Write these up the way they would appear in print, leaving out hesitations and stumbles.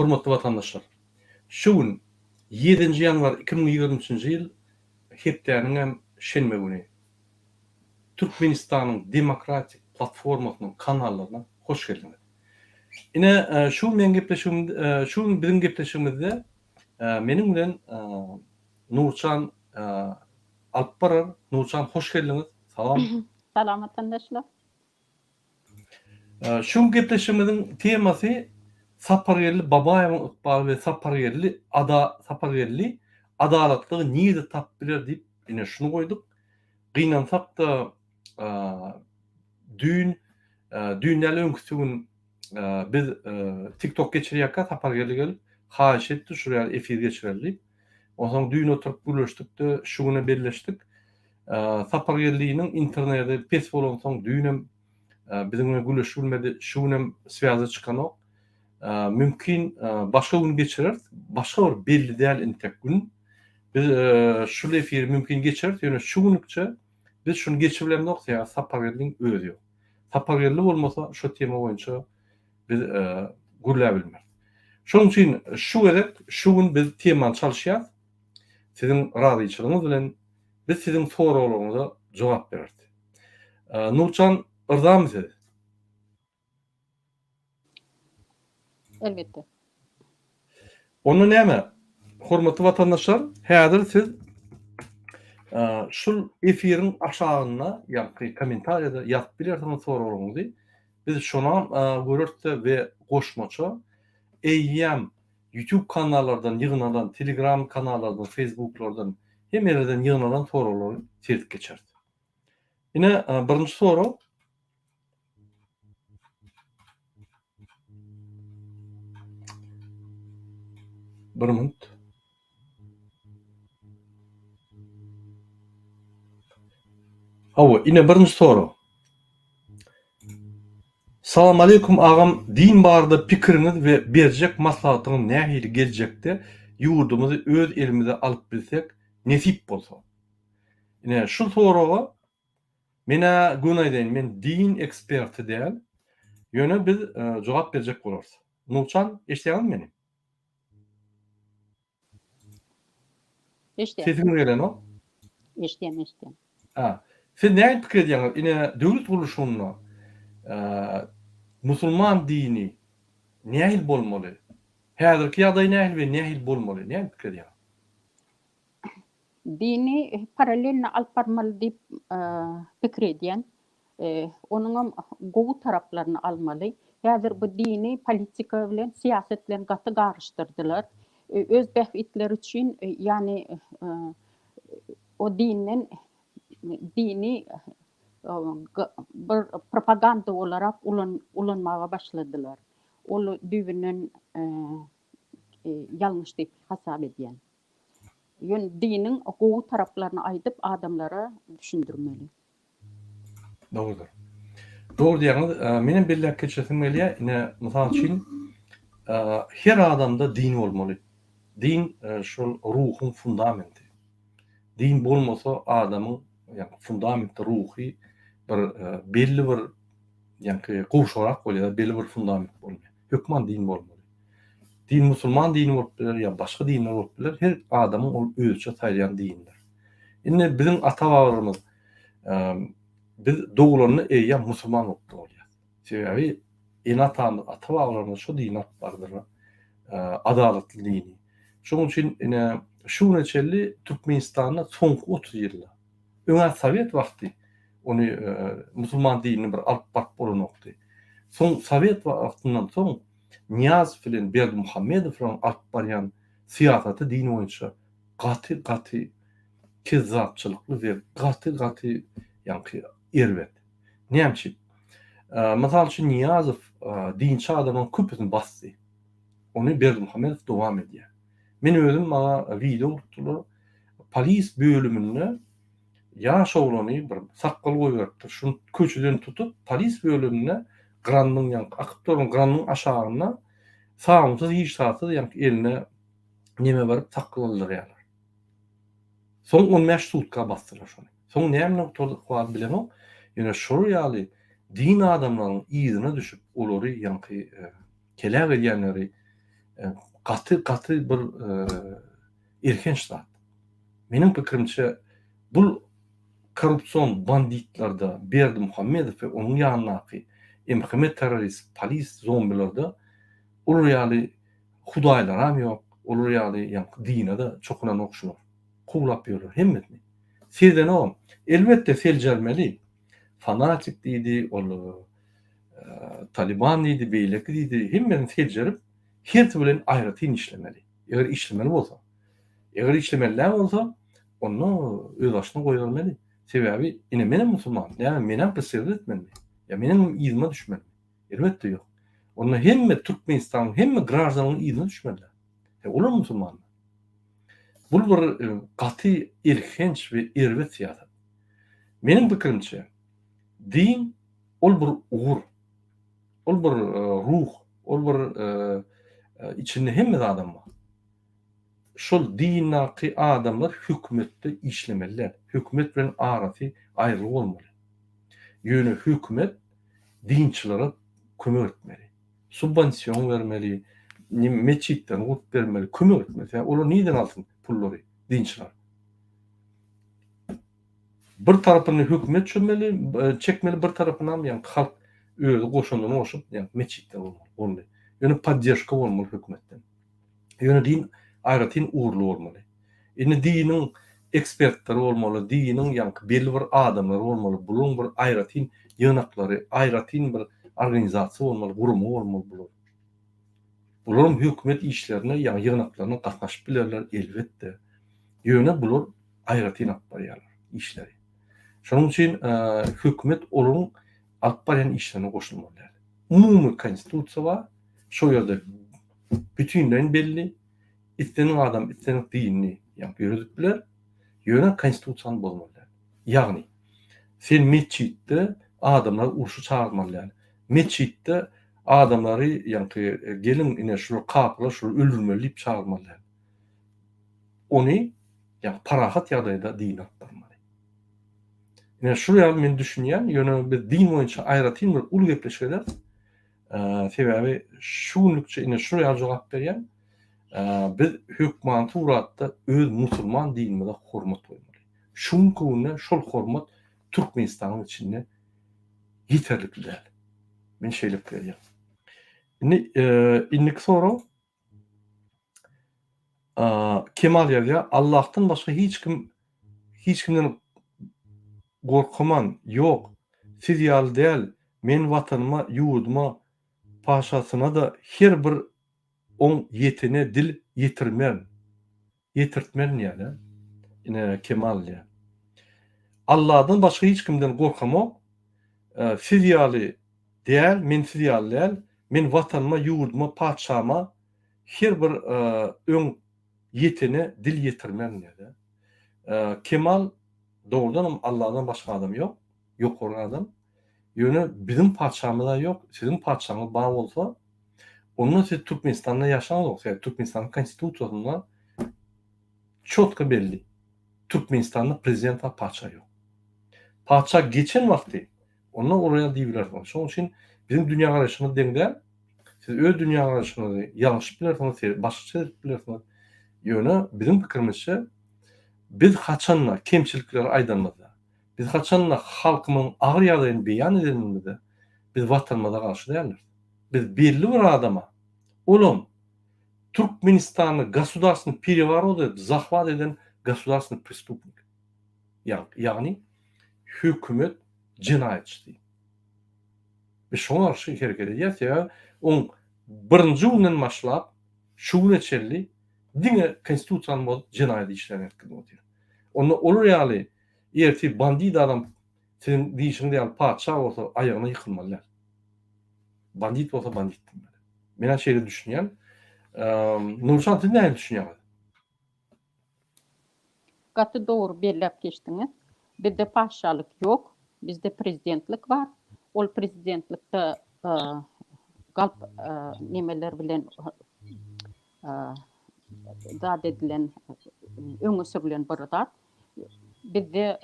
Hormatly watandaşlar! Şu gün, ýedinji ýanwar 2023-nji ýyl, hepdäniňem şenbe güni. Türkmenistanyň Demokratik platformasynyň kanallaryna hoş geldiňiz. Ine, şu gün meň gepleşigim, şu gün biziň gepleşigimizde meniň bilen Nurjan alyp barar. Nurjan hoş geldiňiz. Salam. Salam watandaşlar. Şu gün gepleşigimiziň temasy Sapargeldi Babaýewiň ykbaly we Sapargeldi ada Sapargeldi adalatlygy nirde tapyp biler diýip ine şuny goýduk. Gynansak-da düýn düýn däl öňküsi gün biz TikTok geçirýärkä Sapargeldi gelip haýyş etdi şul ýaly efir geçireli diýip. Onsoň düýn oturyp gürleşdik-de şu güne belleşdik. Sapargeldiniň interneti pes bolansoň düýnem biziň bilen gürleşip bilmedi, şu günem swýaza çykanok. Mümkin başga gün geçireris, başga bir belli däl intek gün. Biz şul efiri mümkin geçireris, ýöne şu günlükçe biz şuny geçiribilemzok, sebäbi Sapargeldiň özi ýok. Sapargeldi bolmasa şu tema boýunça biz gürläbilmeris. Şonuň üçin şu gezek, şu gün biz temany çalyşýarys. Siziň razyçylygyňyz bilen biz siziň soraglaryňyza jogap bereris. Nurjan yrzamy siz? Elbetde. Onda näme? Hormatly watandaşlar, häzir siz şul efiriň aşagynda, ýagny kommentariýada ýazyp bilersiňiz soraglaryňyzy. Biz şonam göreris-de we goşmaça eýýäm YouTube kanallardan ýygnalan, Telegram kanallardan, Facebooklardan hemme ýerlerden ýygnalan soraglary seredip geçeris. Ine, birinji sorag. Bir minut. Hawa, ine birinji sorag. Salam aleýkum agam din barada pikiriňiz we berjek maslahatyňyz nähili geljekde ýurdumyzy öz elimize alyp bilsek nesip bolsa. Ine şu soraga menä göni aýdaýyn men din eksperti däl ýöne biz jogap berjek bolarys. Nurjan eşidýäňizmi meni? Eşidýän. Sesiňiz gelenok. Eşidýän, eşidýän. Ha. Siz nähili pikir edýäňiz? Ine döwlet gurluşygynda musulman dini nähili bolmaly? Häzirki ýagdaý nähili we nähili bolmaly? Nähili pikir edýäňiz? Dini paralelno alyp barmaly diýip pikir edýän. Onuňam gowy taraplaryny almaly. Häzir bu dini politika bilen, syýasat bilen gaty garyşdyrdylar. Öz bähbitleri üçin, ýagny o dinden dini bir propaganda olarak ulanmaga başladylar. Ol düýbünden ýalňyş diýip hasap edýän. Ýöne diniň gowy taraplaryny aýdyp adamlara düşündirmeli. Dogrudyr. Dogry diýýäňiz. Menem belläp geçesim gelýär. Ine, mysal üçin, her adamda din bolmaly. Din şol ruhuň fundamenti. Din bolmasa adamyň ýagny fundamenti ruhy bir belli bir ýagny gowşagrak bolýar, belli bir fundament bolmaýar. Hökman din bolmaly. Din musulman dini bolup biler ýa başga dinler bolup biler. Her adamyň ol özüçe saýlaýan dinidir. Indi biziň ata-babalarymyz biz dogulanda eýýäm musulman bolup dogulýar. Sebäbi ene-atamyz, ata-babalarymyz şo dini alyp bardylar. Adalatly dini. Şonuň üçin ine şu güne çenli Türkmenistanda soňky 30 ýylda öňä sowet wagty ony musulman dinini bir alyp baryp bolanokdy. Soň sowet wagtyndan soň Nyýazow bilen Berdimuhamedowlaryň alyp barýan syýasaty din boýunça gaty gaty kezzapçylykly we gaty gaty ýaňky erbet. Näme üçin? Mysal üçin Nyýazow dinçi adamlaryň köpüsini basdy. Ony Berdimuhamedow dowam edýär. Men özüm maňa wideo urupdylar. Polis bölüminde ýaş oglany bir sakgal goýberipdir. Şuny köçeden tutup polis bölüminde grandyň ýaňky akyp duran grandyň aşagynda sabynsyz hiç zatsyz ýaňky eline neme berip sakgal aldyrýarlar. Soň 15 sutka basdylar şony. Soň näme bilen gutardy ykbaly bilemok. Ýöne şol ýaly din adamlaryň yzyna düşüp olary ýaňky heläk edýänleri. Gaty gaty bir elhenç zat. Meniň pikirimçe bul korrupsion banditlerde Berdimuhamedow we onuň ýanyndaky MHM terrorist polis zombilerde olar ýaly hudaýlaram ýok, olar ýaly ýaňky dine-de çokunanok şular. Kowlap ýörler hemmesini. Sezenogam. Elbetde seljermeli. Fanatik diýdi, ol Taliban diýdi, beýleki diýdi, hemmesini seljerip, hersi bilen aýratyn işlemeli. Eger işlemeli bolsa. Eger işlemeli däl bolsa, onda özbaşyna goýbermeli. Sebäbi ine menem musulman, näme menem presidat etmelimi? Ýa meniň yzyma düşmelimi? Elbetde ýok. Onda hemme Türkmenistanyň hemme graždanynyň yzyna düşmeliler. E olar musulmanlar. Bul bir e, gaty elhenç we erbet syýasat. Meniň pikirimçe, din ol bir ugur. Ol bir e, ruh, ol bir e, içinde hemme zadam bar. Şol dindaky adamlar hökümetde işlemeli däl. Hökümet bilen arasy aýry bolmaly. Ýöne hökümet dinçilere kömek etmeli. Subwension bermeli, metjitlerini gurup bermeli, kömek etmeli. Sebäbi olar nirden alsyn pullary dinçiler? Bir tarapyny hökümet çözmeli, çekmeli, bir tarapynam ýagny halk özi goşandyny goşup, ýagny metjitler bolmaly. Boldy. Ýöne podderşka bolmaly hökümetden. Ýöne din aýratyn ugurly bolmaly. Indi diniň ekspertleri bolmaly, diniň ýaňky belli bir adamlary bolmaly, bularyň bir aýratyn ýygnaklary, aýratyn bir organizasiýa bolmaly, gurama bolmaly bular. Bularyň hökümet işlerine, ýagny ýygnaklaryna gatnaşyp bilerler elbetde. Ýöne bular aýratyn alyp barýarlar işleri. Şonuň üçin hökümet olaryň alyp barýan işlerine goşulmaly däl. Umumy konstitusiýa bar, şo ýerde bütinleýin belli, islendik adam islendik dinini ýaňky ýöredip biler, ýöne konstitusiýany bozmaly däl. Ýagny, sen metjitde adamlary urşa çagyrmaly däl. Metjitde adamlary ýaňky geliň ine şular kapyrlar şulary öldürmeli diýip çagyrmaly däl. Ony ýagny parahat ýagdaýda dini alyp barmaly. Ine şul ýaly men düşünýän, ýöne biz din boýunça aýratyn bir uly gepleşik ederis. Sebäbi şu günlükçe ine şul ýaly jogap berýän. Biz hökmany suratda öz musulman dinimize hormat goýmaly. Şu günki günde şol hormat Türkmenistanyň içinde ýeterlikli däl. Men şeýle pikir edýän. Indi indiki sorag Kemal ýazýar, Allahdan başga hiç kim hiç kimden gorkaman, ýok, siz ýaly däl, men watanyma, ýurduma, paşasyna-da her bir oň ýetene dil ýetirmerin. Ýetirtmerin diýýär-de. Ine, Kemal diýýär. Allahdan başga hiç kimden gorkamok, siz ýaly däl, men siz ýaly däl, men watanyma, ýurduma, patyşama her bir öň ýetene dil ýetirmerin diýýär-de. Kemal dogrudanam Allahdan başga adam ýok, ýokary adam. Ýöne biziň patyşamyz-a ýok, siziň patyşaňyz bar bolsa, onda siz Türkmenistanda ýaşaňyzok, sebäbi Türkmenistanyň konstitusiýasynda çotga belli, Türkmenistanda prezident bar, patyşa ýok. Patyşa geçen wagty, onda ol ýaly diýibilersiňiz. Şonuň üçin biziň dünýägaraýşymyz deň däl. Siz öz dünýägaraýşyňyzy ýalňyşyp bilersiňiz, başgaça edip bilersiňiz. Ýöne biziň pikirimizçe, biz haçanda kemçilikleri aýdanymyzda, Biz haçanda halkymyzyň agyr ýagdaýyny beýan edenimizde, biz Watanymyza garşy däldiris. Biz belli bir adama, olam Türkmenistanda gosudarstwnyý pereworot edip, zahwat eden gosudarstwnyý prestupnik. Ýagny hökümet jenaýatçysy. Biz şoňa garşy hereket edýäris, sebäbi oň birinji günden başlap şu güne çenli diňe konstitusiýany bozup jenaýat işlerini etgizip otyr. Onda olar ýaly Ertir bandit adam siziň diýşiňiz ýaly patyşa bolsa aýagyna ýykylmaly däl. Bandit bolsa bandit diýmeli. Men-ä şeýle düşünýän. Nurşan siz nähili düşünýäňiz? Gaty dogry belläp geçdiňiz. Bizde patyşalyk ýok. Bizde prezidentlik bar. Ol prezidentlikde galp nemeler bilen zat edilen, öňe sürülen bir zat. Bizde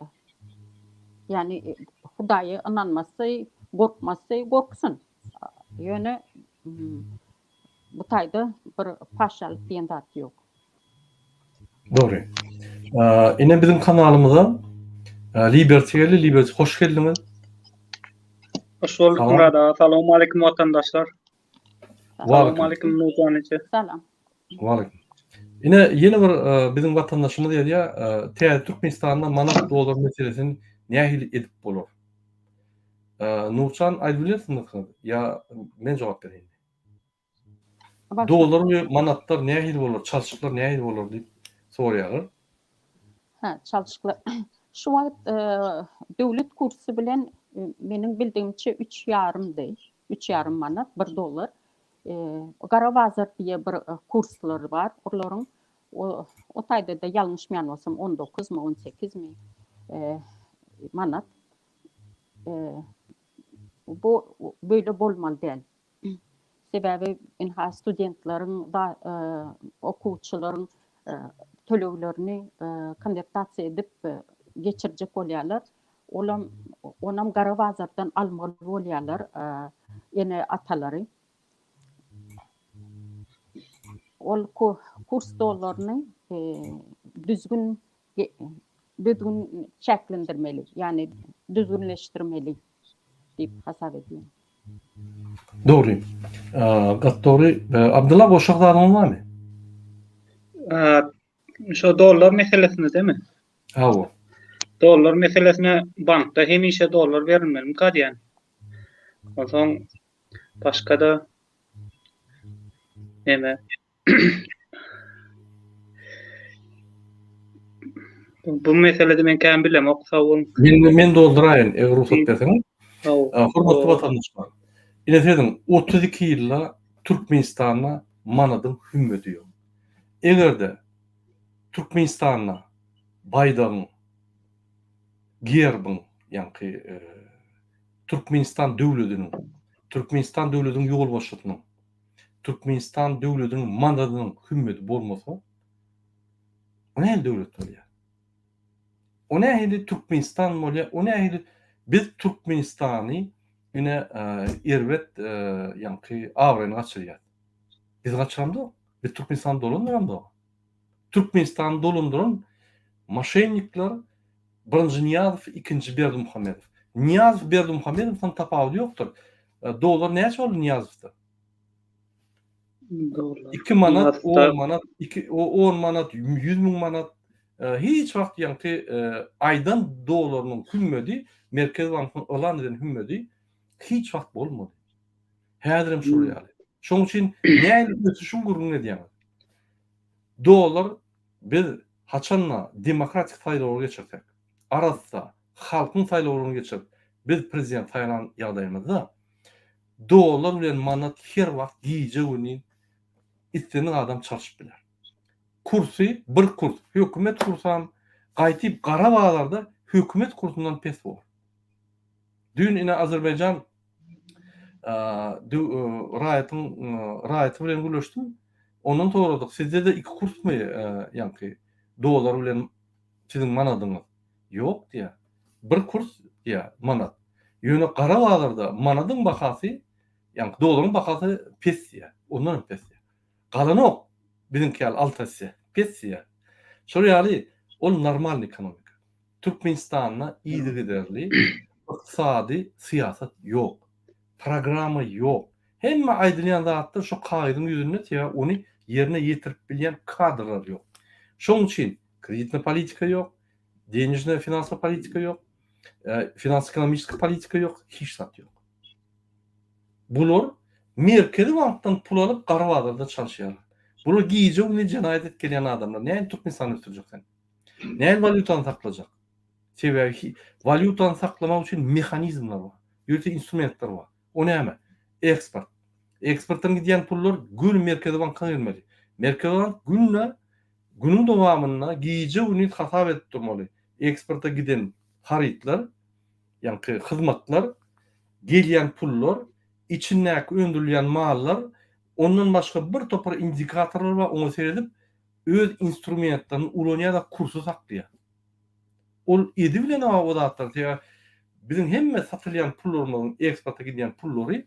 ýagny Hudaýa ynanmasy, gorkmasy gorksun. Ýöne. Bu taýda bir paşalyk diýen zat ýok. Dogry. Ine biziň kanalymyza Liberty geldi. Liberty hoş geldiňiz. Hoş bulduk Murat aga. Salowmaleýkim watandaşlar. Salowmaleýkim Nurjan eje. Salam. Waleýkim. Ine ýene bir biziň watandaşymyz ýazýar, Täze Türkmenistanda manat dollar meselesini nähili edip bolar? Nurjan aýdyp bilersiňizmi ýa men jogap bereýinmi? Dollar we manatlar nähili bolar, çalşyklar nähili bolar diýip soraýarlar. Hä, çalşyklar. Şu wagt döwlet kursy bilen meniň bildigimçe üç ýarymdy. Üç ýarym manat, bir dollar. Gara bazar diýe bir kurslar bar olaryň. O, o taýda-da ýalňyşmaýan bolsam on dokuzmy, on sekizmi manat. Bu beýle bolmaly däl. Sebäbi ynha studentleriň okuwçylaryň töleglerini konwertasiýa edip geçirjek bolýarlar. Olam onam gara bazardan almaly bolýarlar ene-atalary. Ol kurs dollaryny düzgün düzgün çäklendirmeli, ýagny düzgünleşdirmeli diýip hasap edýän. Dogry. Gaty dogry. Abdylla goşjak zadyňyz barmy? Şo dollar meselesinde demi? Hawa. Dollar meselesine bankda hemişe dollar berilmelimikä diýýän. Onsoň başga-da neme Bu meselede men kän bilemok, sag boluň. Men men dolduraýyn, eger rugsat berseňiz. Hormatly watandaşlar, ine sezin 32 ýylda Türkmenistanda manadyň hümmeti ýok. Eger-de Türkmenistanda baýdagyň, gerbiň, ýaňky Türkmenistan döwlediniň, Türkmenistan döwlediniň ýolbaşçysynyň Türkmenistan döwlediniň manadynyň hümmeti bolmasa, o nähili döwlet bolýar? O nähili Türkmenistan bolýar? O nähili biz Türkmenistany ine erbet ýaňky abraýyny gaçyrýas. Biz gaçyramzok. Biz Türkmenistany dolandyramzok. Türkmenistany dolandyran moşennikler birinji Nyýazow, ikinji Berdimuhamedow. Nyýazow Berdimuhamedowdan tapawudy ýokdur. Dollar näçe boldy Nyýazowda? 2 manat, 10 manat, 2 10 manat, 100 müň manat hiç wagt ýaňky aýdan dollarynyň hümmedi, Merkezi bankyň yglan eden hümmedi hiç wagt bolmady. Häzirem şol ýaly. Şonuň üçin nähili ösüşiň gürrüňini edýäňiz? Dollar biz haçanda demokratik saýlawlar geçirsek, arassa halkyň saýlawlaryny geçirip, biz prezident saýlan ýagdaýymyzda dollar bilen manat her wagt gije-gündiz islendik adam çalşyp biler. Kursy bir kurs, hökümet kursam gaýtyp gara bazarda hökümet kursundan pes bor. Düýn ine Azerbaýjan raýatyň raýaty bilen gürleşdim. Ondan soradyk, sizde-de iki kursmy ýaňky dollar bilen siziň manadyňyz? Ýok diýýär. Bir kurs diýýär, manat. Ýöne gara bazarda manadyň bahasy, ýaňky dollaryň bahasy pes diýýär. Ondan hem pes diýýär. Galanok biziňki ýaly alta esse pes diýýär. Şol ýaly ol normalnyý ekonomika. Türkmenistanda yzygiderli ykdysady syýasat ýok. Programma ýok. Hemme aýdylýan zatlar şo kagyzyň ýüzünde sebäbi ony ýerine ýetirip bilýän kadrlar ýok. Şonuň üçin kreditna politika ýok, denežna finansowa politika ýok, finans-ekonomiçeskiý politika ýok, hiç zat ýok. Bular Merkezi bankdan pul alyp gara bazarda çalyşýarlar. Bular gije-gündiz jenaýat edip gelýän adamlar. Nädip Türkmenistany ösdürjek sen? Nädip walýutany saklajak? Sebäbi walýutany saklamak üçin mehanizmler bar, ýörite instrumentler bar. O näme? Eksport. Eksportdan gidýän pullar göni Merkezi banka gelmeli. Merkezi bank günde, günüň dowamynda gije-gündiz hasap edip durmaly. Eksporta giden harytlar, ýaňky hyzmatlar, gelýän pullar, içindäki öndürilýän mallar, ondan başga bir topar indikatorlar bar, oňa seredip, öz instrumentlerini ulanýar-da kursy saklaýar. Ol edibilenok o zatlary, sebäbi biziň hemme satylýan pullarymyzyň eksporta gidýän pullary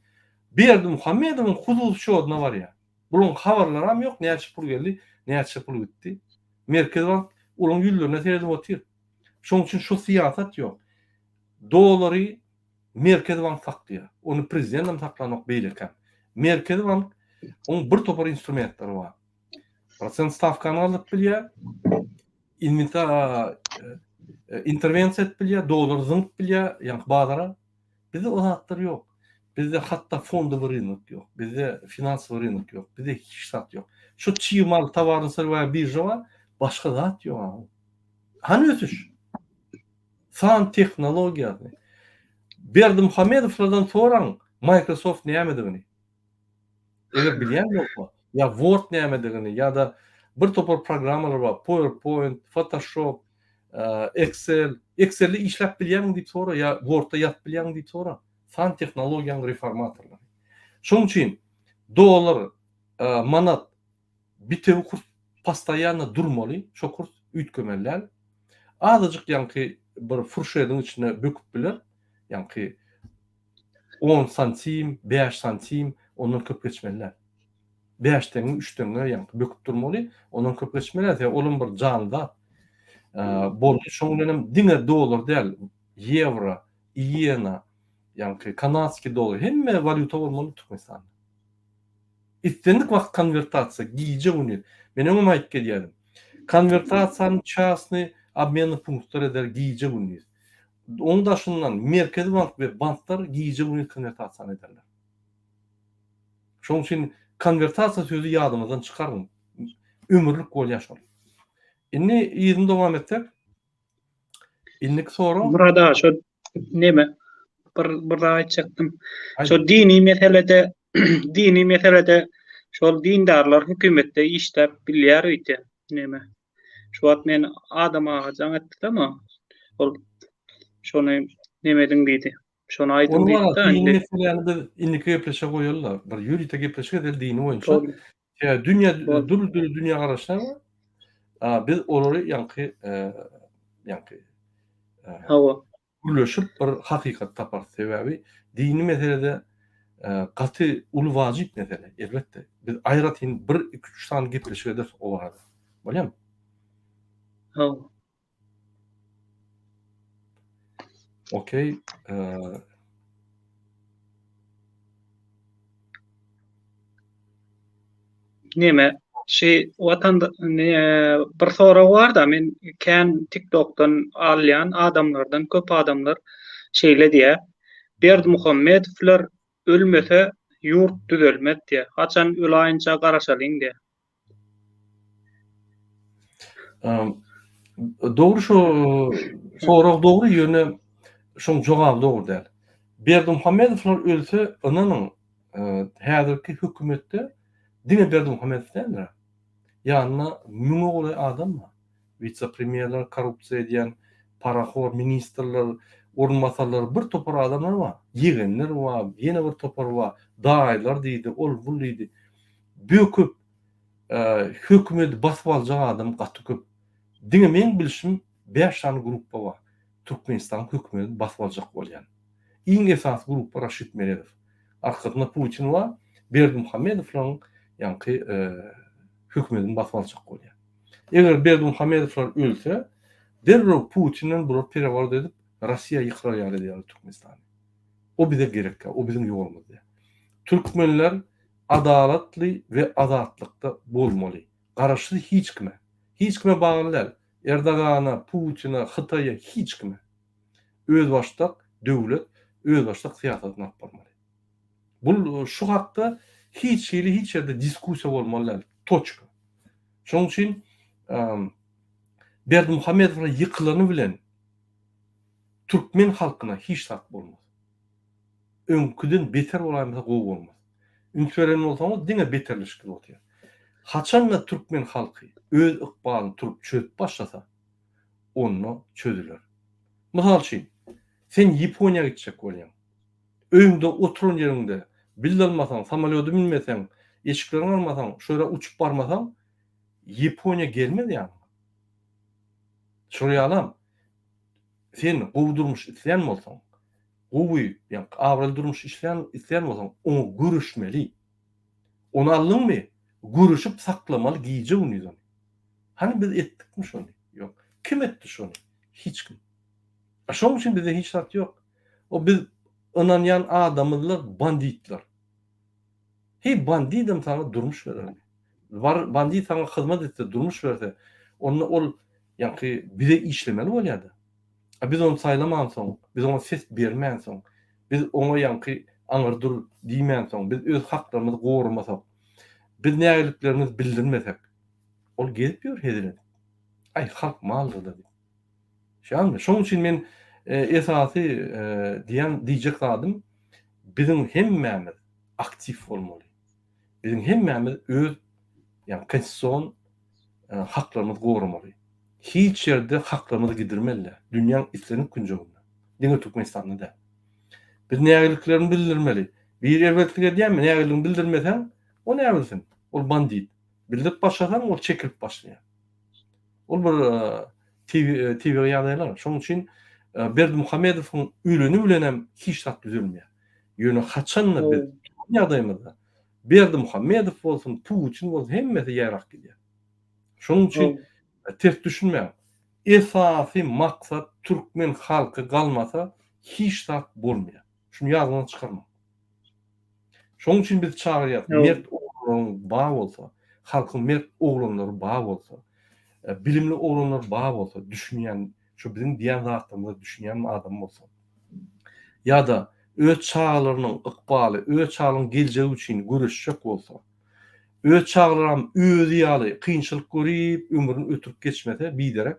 Berdimuhamedowyň hususy şodyna barýar. Bularyň habarlaram ýok, näçe pul geldi, näçe pul gitdi. Merkezi bank olaryň ýüzlerine seredip otyr. Şonuň üçin şu syýasat ýok. Dollary Merkezi bank saklaýar. Ony prezident hem saklanok, beýlekem. Merkezi bank oň bir topar instrumentleri bar. Prosent stawkany galdyryp bilýär. Inventa e, interwensiýa edip bilýär, dollar zyňyp bilýär, ýaňky bazara. Bizde o zatlar ýok. Bizde hatda fondowy rynok ýok. Bizde finansowy rynok ýok. Bizde hiç zat ýok. Şu çig mal towarny syrwaýa birža bar, başga zat ýok. Hany ösüş? San tehnologiýasy. Berdimuhamedowlardan soraň Microsoft nämedigini. Eger bilýän bolsa, ýa Word nämedigini ýa-da bir topar programmalar bar, PowerPoint, Photoshop, Excel. Excel-de işläp bilýärmiň diýip sora ýa Word-da ýazyp bilýärmiň diýip sora. San tehnologiýanyň reformatorlary. Şonuň üçin dollar, manat bitewi kurs postoýanno durmaly, şo kurs üýtgemeli däl. Azajyk ýaňky bir furşediň içine böküp biler, ýaňky on santim, bäş santim, ondan köp geçmeli däl. Bäş teňňe, üç teňňe ýaňky böküp durmaly, ondan köp geçmeli däl, sebäbi olam bir janly zat. Boldy, şoň bilenem diňe dollar däl, ýewro, iýena, ýaňky kanadskiý dollar, hemme walýuta bolmaly Türkmenistanda. Islendik wagt konwertasiýa, gije-gündiz. Men öňem aýdyp gelýärdim. Konwertasiýany çasny obmennyý punktlar eder gije-gündiz. Oň daşyndan Merkezi bank we banklar gije-gündiz konwertasiýany ederler. Şonuň üçin konwertasiýa sözi ýadyňyzdan çykaryň. Ömürlik bolýar şol. Indi yzyny dowam etsek. Indiki sorag. Murad aga şo neme bir bir zat aýtjakdym. Şo dini meselede dini meselede şol dindarlar hökümetde işläp bilýär öýdýän. Neme? Şu wagt men Adam aga jaň etdi ama ol şony neme ediň diýdi. Şony aýdyň diýdi. Dini meseläni biz indiki gepleşige goýaly-da. Bir ýörite gepleşik edeli dini boýunça. Ýa dünýä dürli-dürli dünýä garaşlar bar. A biz olary ýaňky ýaňky Hawa. Gürleşip bir hakykat taparys. Sebäbi dini meselede gaty uly wajyp mesele, elbetde. Biz aýratyn bir, iki, üç sany gepleşik ederis o barada. Bolýamy? Hawa. Okey. Neme, şi watanda ne bir sorag bar-da, men kän TikTokdan alýan adamlardan köp adamlar şeýle diýýär. Berdimuhamedowlar ölmese ýurt düzelmez diýýär. Haçan ölaýynça garaşalyň diýýär. Dogry şu sorag dogry ýöne şoň jogaby dogry däl. Berdimuhamedowlar ölse ynanyň häzirki hökümetde diňe Berdimuhamedow däldir. Ýanynda müňe golaý adam bar. Wise-premýerler, korrupsiýa edýän parahor ministrler, orunbasarlar bir topar adamlar bar. Ýegenler bar, ýene bir topar bar. Daýylar diýdi, ol bul diýdi. Böküp hökümeti basyp aljak adam gaty köp. Diňe meň bilşim 5 sany gruppa bar. Türkmenistanyň hökümetini basyp aljak bolýan. Iň esasy gruppa Raşid Meredow. Arkasynda Putin bar, Berdimuhamedowlaryň ýaňky hökümetini basyp aljak bolýar. Eger Berdimuhamedowlar ölse, derrew Putinden bular pereworot edip, Russiýa ýykylar ýaly edýärler Türkmenistany. O bize gerek däl, o biziň ýolumyz däl. Türkmenler adalatly we azatlykda bolmaly. Garaşsyz hiç kime. Hiç kime bagly däl. Erdogana, Putina, Hytaýa hiç kime. Özbaşdak döwlet, özbaşdak syýasatyny alyp barmaly. Bul şu hakda hiç hili hiç ýerde diskussiýa bolmaly däl. Toçka. Şonuň üçin Berdimuhamedowyň ýykylany bilen türkmen halkyna hiç zat bolmaz. Öňküden beter bolaýmasa gowy bolmaz. Üns beren bolsaňyz diňe beterleşip gidip otyr. Haçanda türkmen halky öz ykbalyny turup çözüp başlasa, onda çözüler. Mysal üçin, sen Ýaponiýa gitjek bolýaň. Öýüňde oturan ýeriňde bilet almasaň, samolýoda münmeseň, eşikleriňi almasaň, şo ýere uçup barmasaň, Ýaponiýa gelmez ýanyňa. Şol ýalam, sen gowy durmuş isleýän bolsaň, gowy, ýagny abraýly durmuş isleýän isleýän bolsaň, oňa göreşmeli. Ony aldyňmy? Göreşip saklamaly gije-gündiz ony. Hany biz etdikmi şony? Ýok. Kim etdi şony? Hiç kim. A şoň üçin bizde hiç zat ýok. O biz ynanýan adamyzlar banditler. Heý bandidem saňa durmuş berermi? Bar bandit saňa hyzmat etse, durmuş berse, onda ol ýaňky bize işlemeli bolýada. A biz ony saýlamansoň, biz oňa ses bermänsoň, biz oňa ýaňky aňyr dur diýmänsoň, biz öz haklarymyzy goramasak, biz nägiliklerimizi bildirmesek, ol gezip ýör hezil edip. Aý, halk maldyr-da diýip. Şeýalmy? Şonuň üçin men esasy diýen diýjek zadym biziň hemmämiz aktiw bolmaly. Biziň hemmämiz öz ýagny konstitusion haklarymyzy goramaly. Hiç ýerde haklarymyzy gidirmeli däl. Dünýäň islendik künjeginde. Diňe Türkmenistanda däl. Biz nägiliklerimizi bildirmeli. Biri erbetlik edýärmi, nägiligini bildirmeseň, o näbilsin? Ol bandit. Bildirip başlasaň, ol çekilip başlaýar. Ol bir tebigy ýagdaýlar. Şonuň üçin Berdimuhamedowyň öleni bilenem hiç zat düzelmeýär. Ýöne haçan-da biz ýagdaýymyzda Berdimuhamedow bolsun, Putin bolsun hemmesi ýaýrap gidýär. Şonuň üçin ters düşünmäň. Esasy maksat türkmen halky galmasa hiç zat bolmaýar. Şuny ýadyňyzdan çykarmaň. Şonuň üçin biz çagyrýas, mert oglanlaryň bar bolsa, halkyň mert oglanlary bar bolsa, bilimli oglanlar bar bolsa, düşünýän, şu biziň diýýän zatlarymyza düşünýän adam bolsa, ýa-da öz çagalarynyň ykbaly, öz çagalarynyň geljegi üçin göreşjek bolsa, öz çagalaram özi ýaly kynçylyk görüp, ömrüni ötürip geçmese biderek,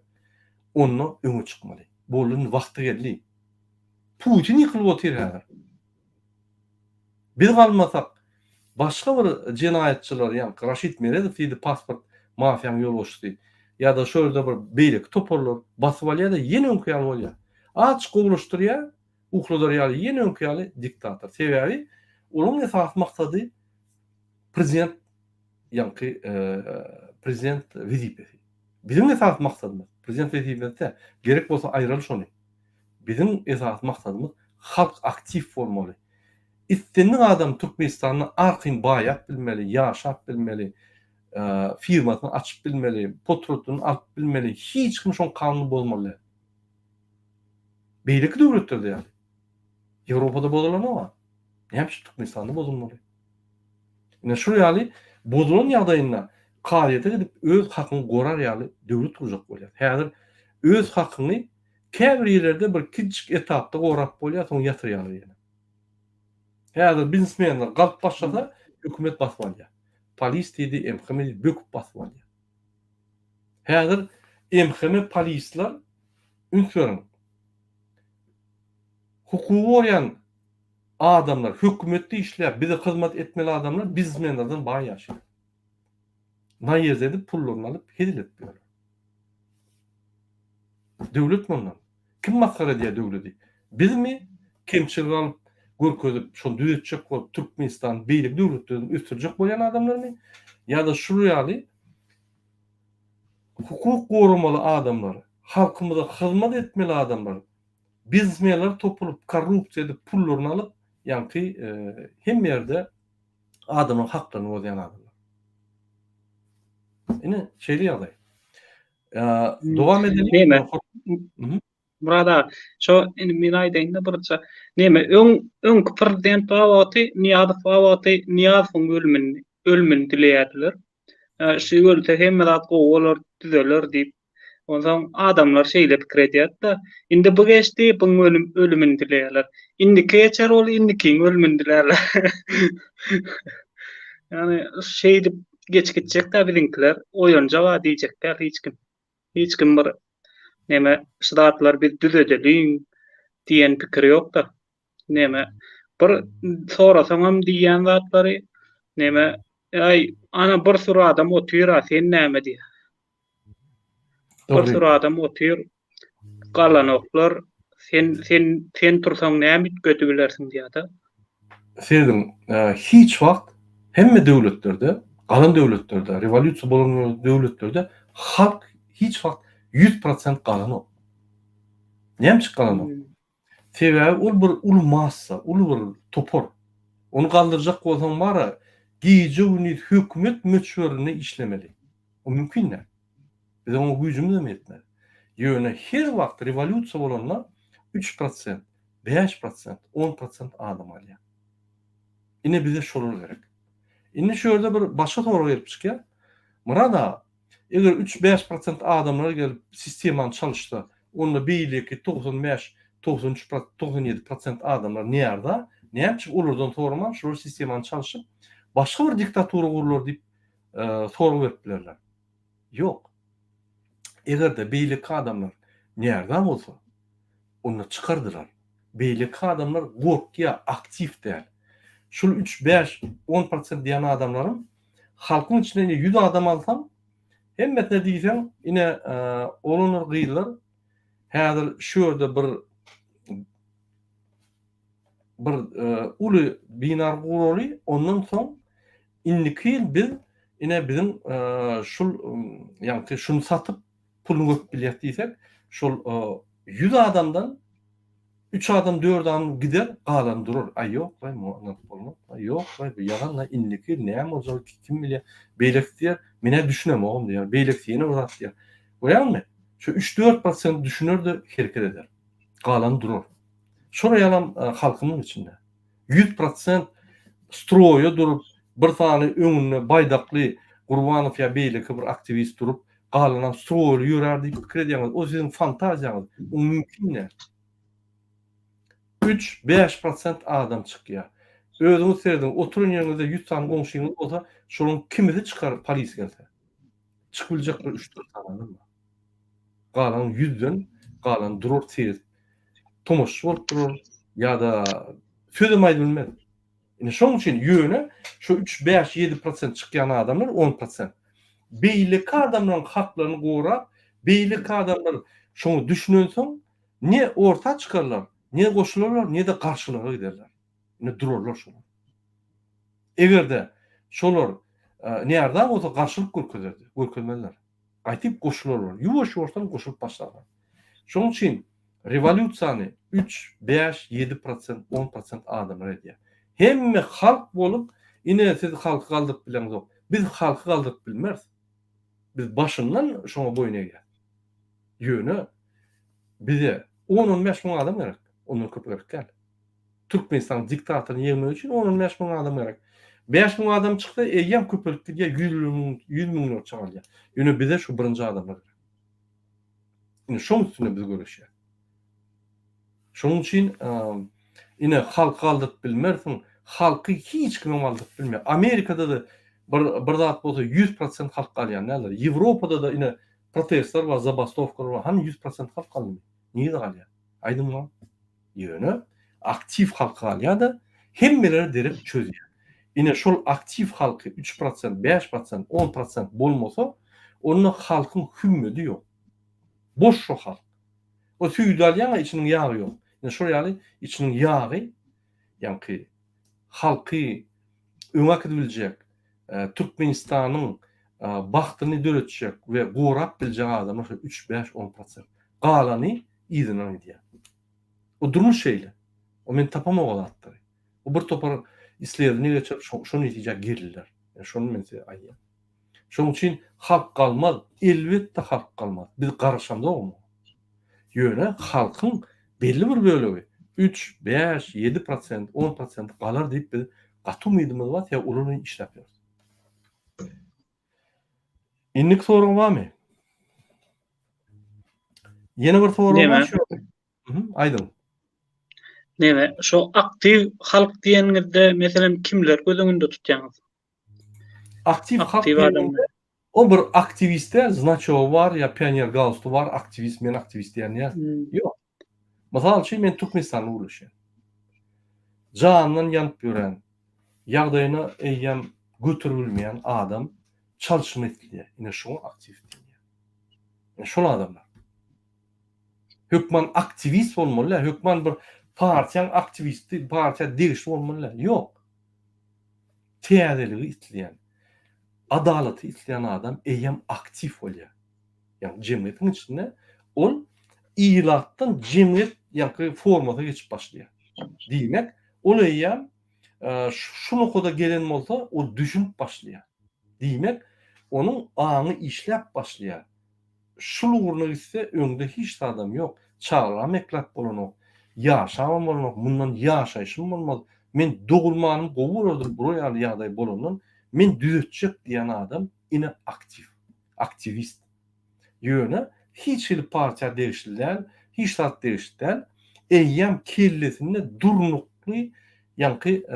onda öňe çykmaly. Boldy indi wagty geldi. Putin ýykylyp otyr häzir. Biz galmasak, başga bir jenaýatçylar, ýaňky Raşid Meredow diýdi pasport mafiýanyň ýolbaşçysy, ýa-da şo ýerde bir beýleki toparlar basyp alýar-da ýene öňki ýaly bolýar. Azajyk gowulaşdyrýar, ukladar ýaly ýene öňki ýaly diktator. Sebäbi olaryň esasy maksady prezident ýaňky prezident wezipesi. Biziň esasy maksadymyz prezident wezipesi däl. Gerek bolsa aýyraly şony. Biziň esasy maksadymyz halk aktiw bolmaly. Islendik adam Türkmenistanda arkaýyn baýap bilmeli, ýaşap bilmeli, firmasyny açyp bilmeli, potratlyny alyp bilmeli, hiç kim şoň kanunyny bozmaly däl. Beýleki döwletlerde ýaly. Ýewropada bozulanok-a. Näme üçin Türkmenistanda bozulmaly? Ine şul ýaly bozulan ýagdaýynda kazyýete gidip öz hakyňy gorar ýaly döwlet gurjak bolýar. Häzir öz hakyňy Käbir ýerlerde bir kiçijik etapda gorap bolýar, soň ýatyrýarlar ýene. Häzir biznesmenler galyp başlasa, hökümet basyp alýar. Polis diýdi, MHM diýdi, böküp basyp alýar. Häzir MHM polisler üns beriň. Hukugy goraýan adamlar, hökümetde işläp, bize hyzmat etmeli adamlar biznesmenlerden baý ýaşaýar. Naýez edip pullaryny alyp hezil edip ýörler. Döwlet mundan. Kim masgara edýär döwledi? Bizmi? Kemçilik alyp görkezip şony düzetjek bolup Türkmenistany beýleki döwletlerden ösdürjek bolýan adamlarmy? Ýa-da şul ýaly hukuk goramaly adamlar, halkymyza hyzmat etmeli adamlar biznesmenler topulyp korrupsiýa edip pullaryny alyp ýaňky hemme ýerde adamlaryň haklaryny bozýan adamlar. Ine şeýle ýagdaý. Dowam edeliň. Neme? Murad aga, şo indi men aýdaýyn-da birje. Neme, öň öňki prezident bar wagty, Nyýazow bar wagty Nyýazowyň ölümini, ölümini dileýärdiler. Şu ölse hemme zat gowy bolar, düzeler diýip. Onsoň adamlar şeýle pikir edýärdi-de, indi bu geçdi, buň ölüm ölümini dileýärler. Indiki geçer ol indikiň ölümini dilärler. Ýagny şeýdip Geç gitjek-dä biziňkiler, oýanjag-a diýjek däl hiç kim. Hiç kim bir neme şu zatlary biz düzedeliň diýen pikir ýok-da. Neme bir sorasaňam diýýän zatlary neme aý ana bir süri adam otyr-a sen näme diýýär. Bir sürü adam otyr, galanoklar, sen sen sen tursaň näme üýtgedip bilersiň diýýär-de. Serediň, hiç wagt hemme döwletlerde, galan döwletlerde, rewolýusiýa bolan döwletlerde halk hiç wagt 100% galanok. Näme üçin galanok? Sebäbi ol bir uly massa, uly bir topar. Ony galdyrjak bolsaň bar-a, Gije-gündiz hökümet möçberinde işlemeli. O mümkin däl. Biziň oňa güýjümizem ýetmez. Ýöne her wagt rewolýusiýa bolanda 3%, 5%, 10% adam galýar. Ine bize şolar gerek. Indi şu ýerde bir başga sorag gelip çykýar. Myrat aga, eger üç-bäş prosent adamlar gelip sistemany çalyşsa, onda beýleki 95, 93, 97 prosent adamlar närda? Näme üçin olardan soraman şolar sistemany çalşyp, başga bir diktatura gurlar diýip sorag berip bilerler. Ýok. Eger-de beýleki adamlar närza bolsa, onda çykardylar. Beýleki adamlar gorkýar, aktiw däl. Şul üç, bäş, on prosent diýen adamlaryň halkyň içinde ine 100 adam alsaň, hemmesine diýseň, ine oglanlar, gyzlar häzir şu ýerde bir bir uly bina guraly, ondan soň indiki ýyl biz ine biziň şul ýaňky şuny satyp puluny görüp bilýäs diýsek, şol 100 adamdan 3 adam, 4 adam gider, galany durar. Aý ýok-laý, muňa ynanyp bolmaz-laý, ýok-laý, bu ýalan-laý, indiki ýyl näme boljagy kim bilýär. Beýlekisi diýer, men-ä düşünemogam diýer, beýlekisi ýene bir zat diýer. Görýäňmi? Şu 3-4 prosent düşüner-de hereket eder. Galany durar. Şol ýalam halkymyň içinde. 100% stroýa durup, bir sany öňünde baýdakly Gurbanow ýa beýleki bir aktiwist durup, galanam stroýly ýörär diýip pikir edýäňiz. O siziň fantaziýaňyz. O mümkin däl. 3, 5% adam çykýar. Özüňiz serediň, oturan ýeriňizde 100 sany goňşyňyz bolsa, şolaryň kimisi çykar polis gelse? Çykyp biljek bir 3-4 sany adam bar. Galan ýüzden galan durar seredip tomaşaçy bolup durar ýa-da sözem aýdyp bilmez. Indi şonuň üçin ýöne şu 3, 5, 7 prosent çykýan adamlar 10 prosent. Beýleki adamlaryň haklaryny gorap, beýleki adamlar şoňa düşünensoň ne orta çykarlar, ne goşularlar, ne-de garşylyga giderler. Indi durarlar şolar. Eger-de şolar närza bolsa garşylyk görkezerdi, görkezmezler. Gaýtyp goşularlar. Ýuwaş-ýuwaşdan goşulyp başlarlar. Şonuň üçin rewolýusiýany 3, 5, 7 prosent, 10 prosent adamlar edýär. Hemme halk bolup, ine siz halky galdyryp bileňzok. Biz halky galdyryp bilmeris. Biz başyndan şoňa boýun egýäs. Ýöne bize on-on bäş müň adam gerek. Ondan köp gerek däl. Türkmenistanyň diktatoryny ýeňmek üçin on-on bäş müň adam gerek. 5000 adam çyksa eýýäm köpelip gidýär, ýüz müň, ýüz müňlerçe galýar. Ýöne bize şu birinji adamlar gerek. Ine şoň üstünde biz göreşýäs. Şonuň üçin ine halky aldyryp bilmersiň, halky hiç kimem aldyryp bilmeýär. Amerikada-da bir bir zat bolsa 100% halk galýan däldir. Ýewropada-da ine protestler bar, zabastowkalar bar. Hany 100% halk galdymy? Nirede galýar? Aýdyň maňa. Ýöne aktiw halk galýar-da, hemmelere derek çözýär. Ine şol aktiw halky 3%, 5%, 10% bolmasa, onda halkyň hümmedi ýok. Boş şo halk. O süýdi alýaň-a içiniň ýagy ýok. Ine şol ýaly içiniň ýagy, ýaňky halky öňe äkidip biljek, Türkmenistanyň bagtyny döretjek we gorap biljek adamlar şol 3, 5, 10%. Galany yzyndan gidýär. O durmuş şeýle. O men tapamok o zatlary. O bir topar isledowniýa geçirip şo şo netijä geldiler. Yani şony men size aýdýan. Şonuň üçin halk galmaz, elbetde halk galmaz. Biz garaşamzok oňa. Ýöne halkyň belli bir bölegi 3, 5, 7 prosent, 10 prosent galar diýip biz gaty umydymyz bar, sebäbi olar bilen işläp ýörüs. Indiki sorag barmy? Ýene bir sorag bar şu. Aýdyň. Neme, şo aktiw halk diýeniňizde, meselem, kimleri göz öňünde tutýaňyz? Aktiw halk diýenimde, o bir aktiwist däl, znaçogy bar ýa pioner galstugy bar, aktiwist, men aktiwist diýen ýa. Ýok. Mysal üçin, men Türkmenistanda gürleşýän. Janyndan ýanyp ýören, ýagdaýyna eýýäm göteribilmeýän adam çalşyma isleýär. Ine şoňa aktiw diýilýär. Ine şol adamlar. Hökman aktiwist bolmaly däl, hökman bir partiýaň aktiwisti, partiýa degişli bolmaly däl. Ýok. Täzeligi isleýän, adalaty isleýän adam eýýäm aktiw bolýar. Ýagny jemgyýetiň içinde ol ilatdan jemgyýet ýaňky formasyna geçip başlaýar. Diýmek, ol eýýäm. şu nokada gelen bolsa, ol düşünip başlaýar. Diýmek, onuň aňy işläp başlaýar. Şul ugruna gitse, öňde hiç zadam ýok. Çagalam ekläp bolanok. Ýaşabam bolanok. Mundan ýaşaýşym bolmaz. Men dogulmanym gowy bolardy bular ýaly ýagdaý bolandan. Men düzetjek diýen adam ine aktiw. Aktiwist. Ýöne hiç hili partiýa degişli däl, hiç zat degişli däl. Eýýäm kellesinde durnukly ýaňky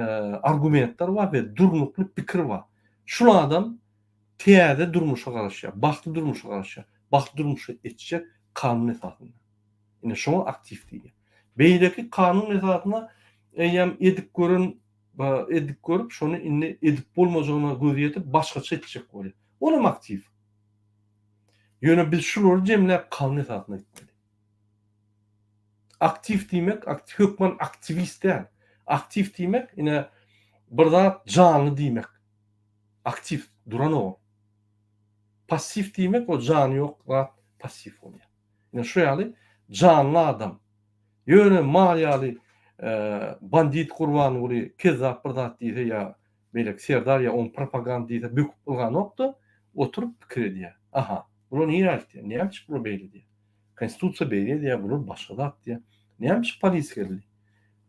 argumentler bar we durnukly pikir bar. Şul adam täze durmuşa garaşýar, bagtly durmuşa garaşýar. Bagtly durmuşa etjek kanun esasynda. Ine şoňa aktiw diýilýär. Beýleki kanun esasynda eýýäm edip gören edip görüp şony indi edip bolmajagyna gözi ýetip başgaça etjek bolýar. Olam aktiw. Ýöne biz şulary jemläp kanun esasynda gitmeli. Aktiw diýmek hökman aktiwist däl. Aktiw diýmek ine bir zat janly diýmek. Aktiw duran o. Passiw diýmek o jany ýok zat passiw bolýar. Ine şu ýaly janly adam. Ýöne mal ýaly bandit Gurbanguly kezzap bir zat diýse ýa beýleki Serdar ýa oň propaganda diýse böküp ylganok-da, oturyp pikir edýär. Aha, bular nirä gitýär? Näme üçin bular beýle diýýär? Konstitusiýa beýle diýýär, bular başga zat diýýär. Näme üçin polis geldi?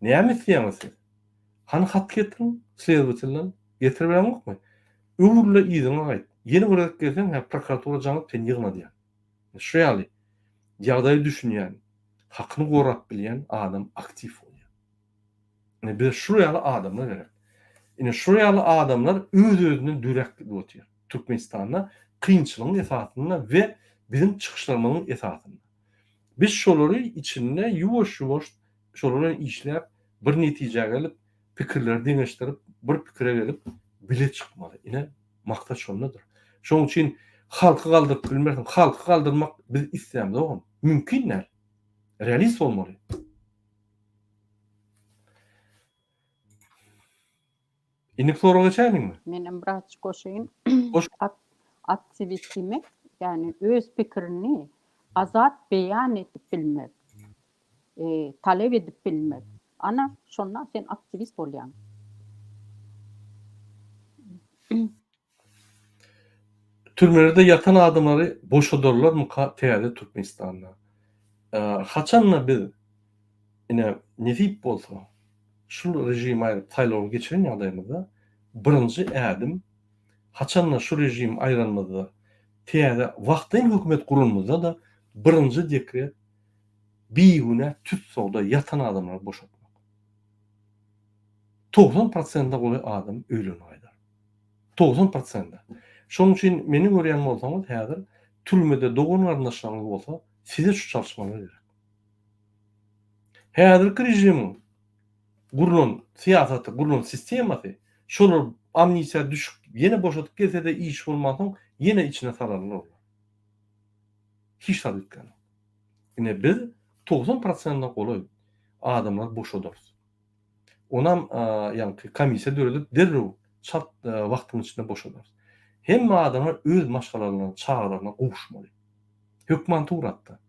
Näme isleýäňiz siz? Hany hat getiriň, slewatelden, getiribereňokmy? Öwrül-de yzyňa gaýt. Ýene bir gezek gelseň, hä, prokuratura jaň edip seni ýygnadýan. Şu ýaly ýagdaýa düşünýän, hakyny gorap bilýän adam aktiw bolýar. Ine bize şular ýaly adamlar gerek. Ine şular ýaly adamlar öz-özünden döräp gidip otyr. Türkmenistanda kynçylygyň esasynda we biziň çykyşlarymyzyň esasynda. Biz şolary içinde ýuwaş-ýuwaş şolar bilen işläp, bir netijä gelip, pikirleri deňeşdirip, bir pikire gelip, bile çykmaly. Ine, maksat şondadyr. Şonuň üçin halky galdyryp bilmersiň. Halky galdyrmak biz islämzogam. Mümkin däl. Realist bolmaly. Indiki soraga geçäýliňmi? Menem birazjyk goşaýyn. Goş. Aktiwist diýmek, ýagny öz pikirini azat beýan edip bilmek, talap edip bilmek. Ana, şonda sen aktiwist bolýaň. Türmelerde ýatan adamlary boşadarlarmyka täze Türkmenistanda? Haçanda biz ine nesip bolsa şul režimi aýryp saýlaw geçiren ýagdaýymyzda birinji ädim haçanda şu režimi aýranymyzda täze wagtlaýyn hökümet guranymyzda-da birinji dekret bigünä tussagda ýatan adamlary boşatmak. 90 prosente golaý adam öýlerine gaýdar. 90 prosente. Şonuň üçin meni görýän bolsaňyz häzir türmede dogan garyndaşlaryňyz bolsa size şu çalyşmalar gerek. Häzirki režimiň gurlan syýasaty, gurlan sistemasy şolar amnistiýa düşüp ýene boşadyp gelse-de iş bolmansoň ýene içine salarlar olar. Hiç zat üýtgänok. Ine biz 90 prosente golaý adamlary boşadarys. Onam ýaňky komissiýa döredip derrew çalt wagtyň içinde boşadarys. Hemme adamlar öz maşgalalaryna, çagalaryna gowuşmaly. Hökman suratda.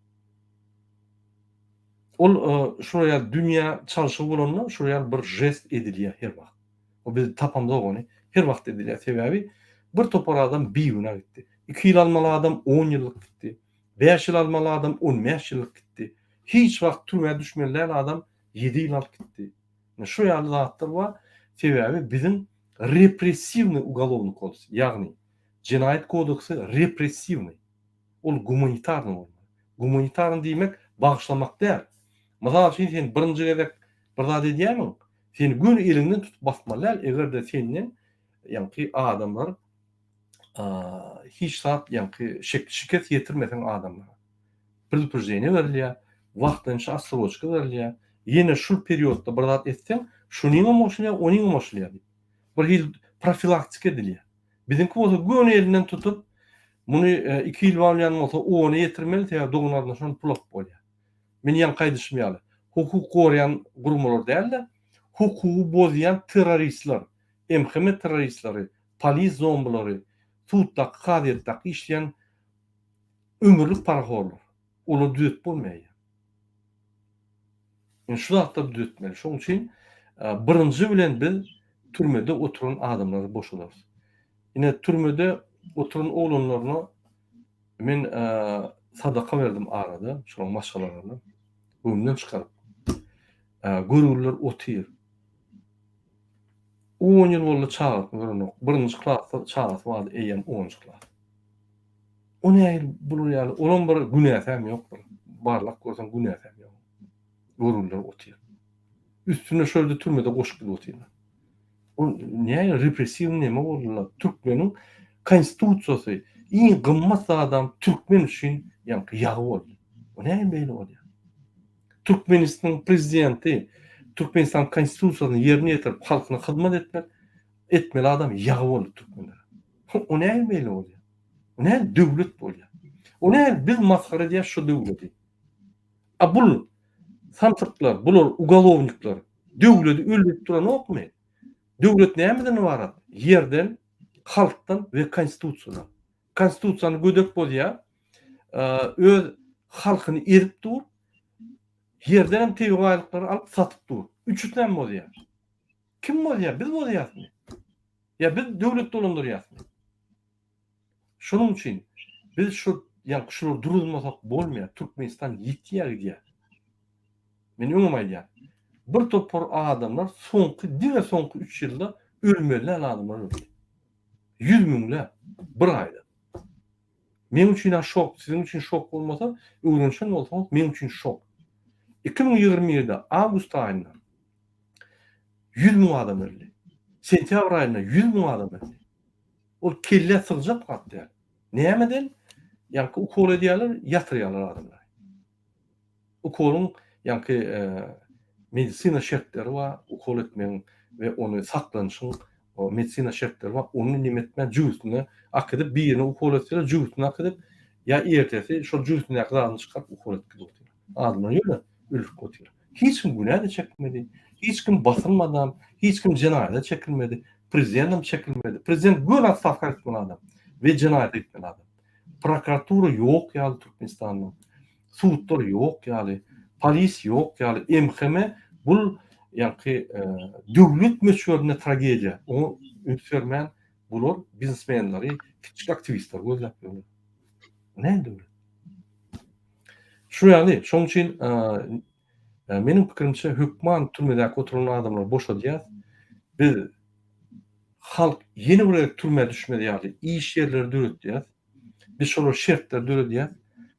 Ol şular ýaly dünýä çalşygy bolanda şular ýaly bir žest edilýär her wagt. O biz tapamzok ony. Her wagt edilýär. Sebäbi bir topar adam bigünä gitdi. Iki ýyl almaly adam on ýyllyk gitdi. Bäş ýyl almaly adam on bäş ýyllyk gitdi. Hiç wagt türmä düşmeli däl adam ýedi ýyl alyp gitdi. Ine şu ýaly zatlar bar. Sebäbi biziň repressiwnyý ugolovnyý kodeks, ýagny jenaýat kodeksi repressiwnyý. Ol gumanitarnyý bolmaly. Gumanitarnyý diýmek bagyşlamak däl. Mysal üçin sen birinji gezek bir zat edýärmiň? Seni göni eliňden tutup basmaly däl, eger-de senden ýaňky adamlar hiç zat ýaňky şikes ýetirmeseň adamlara. Predupreždeniýe berilýär, wagtlaýynça otsroçka berilýär. Ýene şul periodda bir zat etseň, şunyňam goşulýar, onyňam goşulýar diýip. Bir hili profilaktika edilýär. Biziňki bolsa göni elinden tutup, muny iki ýyl bolýan bolsa ona ýetirmeli, sebäbi dogan-garyndaşdan pul alyp bolýar. Men ýaňky aýdyşym ýaly, hukuk goraýan guramalar däl-de, hukugy bozýan terroristler, MHM terroristleri, polis zombulary, suddaky, kazyýetdäki işleýän ömürlik parahorlar. Olary düzetip bolmaýar. Indi şu zatlary düzetmeli. Şonuň üçin birinji bilen biz. türmede oturan adamlary boşadarys. Ine türmede oturan oglanlaryna men sadaka berdim arada, şolaryň maşgalalaryna göwnünden çykaryp. Görgüliler otyr. On ýyl boldy çagasyny görenok. Birinji klasda çagasy bardy eýýäm onunjy klas. O nähili bular ýaly olam bir günäsäm ýok bir. Barlap görseň günäsäm ýok. Görgüliler otyr. Üstüne şo ýerde türmede goşup gidip otyrlar. O nähili repressiw neme boldular? Türkmeniň konstitusiýasy iň gymmat zadam türkmen üçin ýaňky ýagy boldy. O nähili beýle bolýar? Türkmenistanyň prezidenti Türkmenistanyň konstitusiýasyny ýerine ýetirip halkyna hyzmat etmek etmeli adam ýagy boldy türkmenlere. O nähili beýle bolýar? O nähili döwlet bolýar? O nähili biz masgara edýäs şu döwleti? A bul samsyklar, bular ugalownikler döwleti öldürip duranokmy? Döwlet nämeden ybarat? Ýerden, halkdan we konstitusiýadan. Konstitusiýany gödek bozýar, öz halkyny ezip dur, ýerden hem tebigy baýlyklary alyp satyp dur. Üçüsini hem bozýar. Kim bozýar? Biz bozýasmy? Ýa biz döwlet dolandyrýasmy? Şonuň üçin biz şu ýa şulary duruzmasak bolmaýar. Türkmenistan ýitýär gidýär. Men öňem aýdýan. Bir topar adamlar soňky diňe soňky 3 ýylda ölmeli däl adamlar öldi. Ýüz müňläp bir aýda. Meň üçin-ä şok, siziň üçin şok bolmasa, öwrenişen bolsaňyz, meň üçin şok. 2021-de awgust aýynda 100 müň adam öldi. Sentýabr aýynda 100 müň adam öldi. Ol kellä sygjak zat däl. Nämeden? Ýaňky ukol edýärler, ýatyrýarlar adamlary. Ukolyň ýaňky medisina şertleri bar, ukol etmegiň we ony saklanyşyň medisina şertleri bar. Ony neme etmän jübüsine akydip, birine ukol etseler jübüsine akydip, ýa ertesi şol jübüsindäki zadyny çykaryp ukol edip gidip otyr. Adamlar ýöne ölüp otyr. Hiç kim günä-de çekmedi, hiç kim basylmadam, hiç kim jenaýata çekilmedi, prezidentem çekilmedi. Prezident göni otstawka gitmeli adam we jenaýata gitmeli adam. Prokuratura ýok ýaly Türkmenistanda. Sudlar ýok ýaly, polis ýok ýaly, MHM bul ýaňky döwlet möçberinde tragediýa. Oňa üns bermän bular biznesmenleri, kiçijik aktiwistleri gözläp ýörler. Näme döwlet? Şu ýaly, şonuň üçin meniň pikirimçe hökman türmedäki oturan adamlary boşadýas. Biz halk ýene bir gezek türmä düşmez ýaly iş ýerleri döretýäs. Biz şolara şertler döredýäs.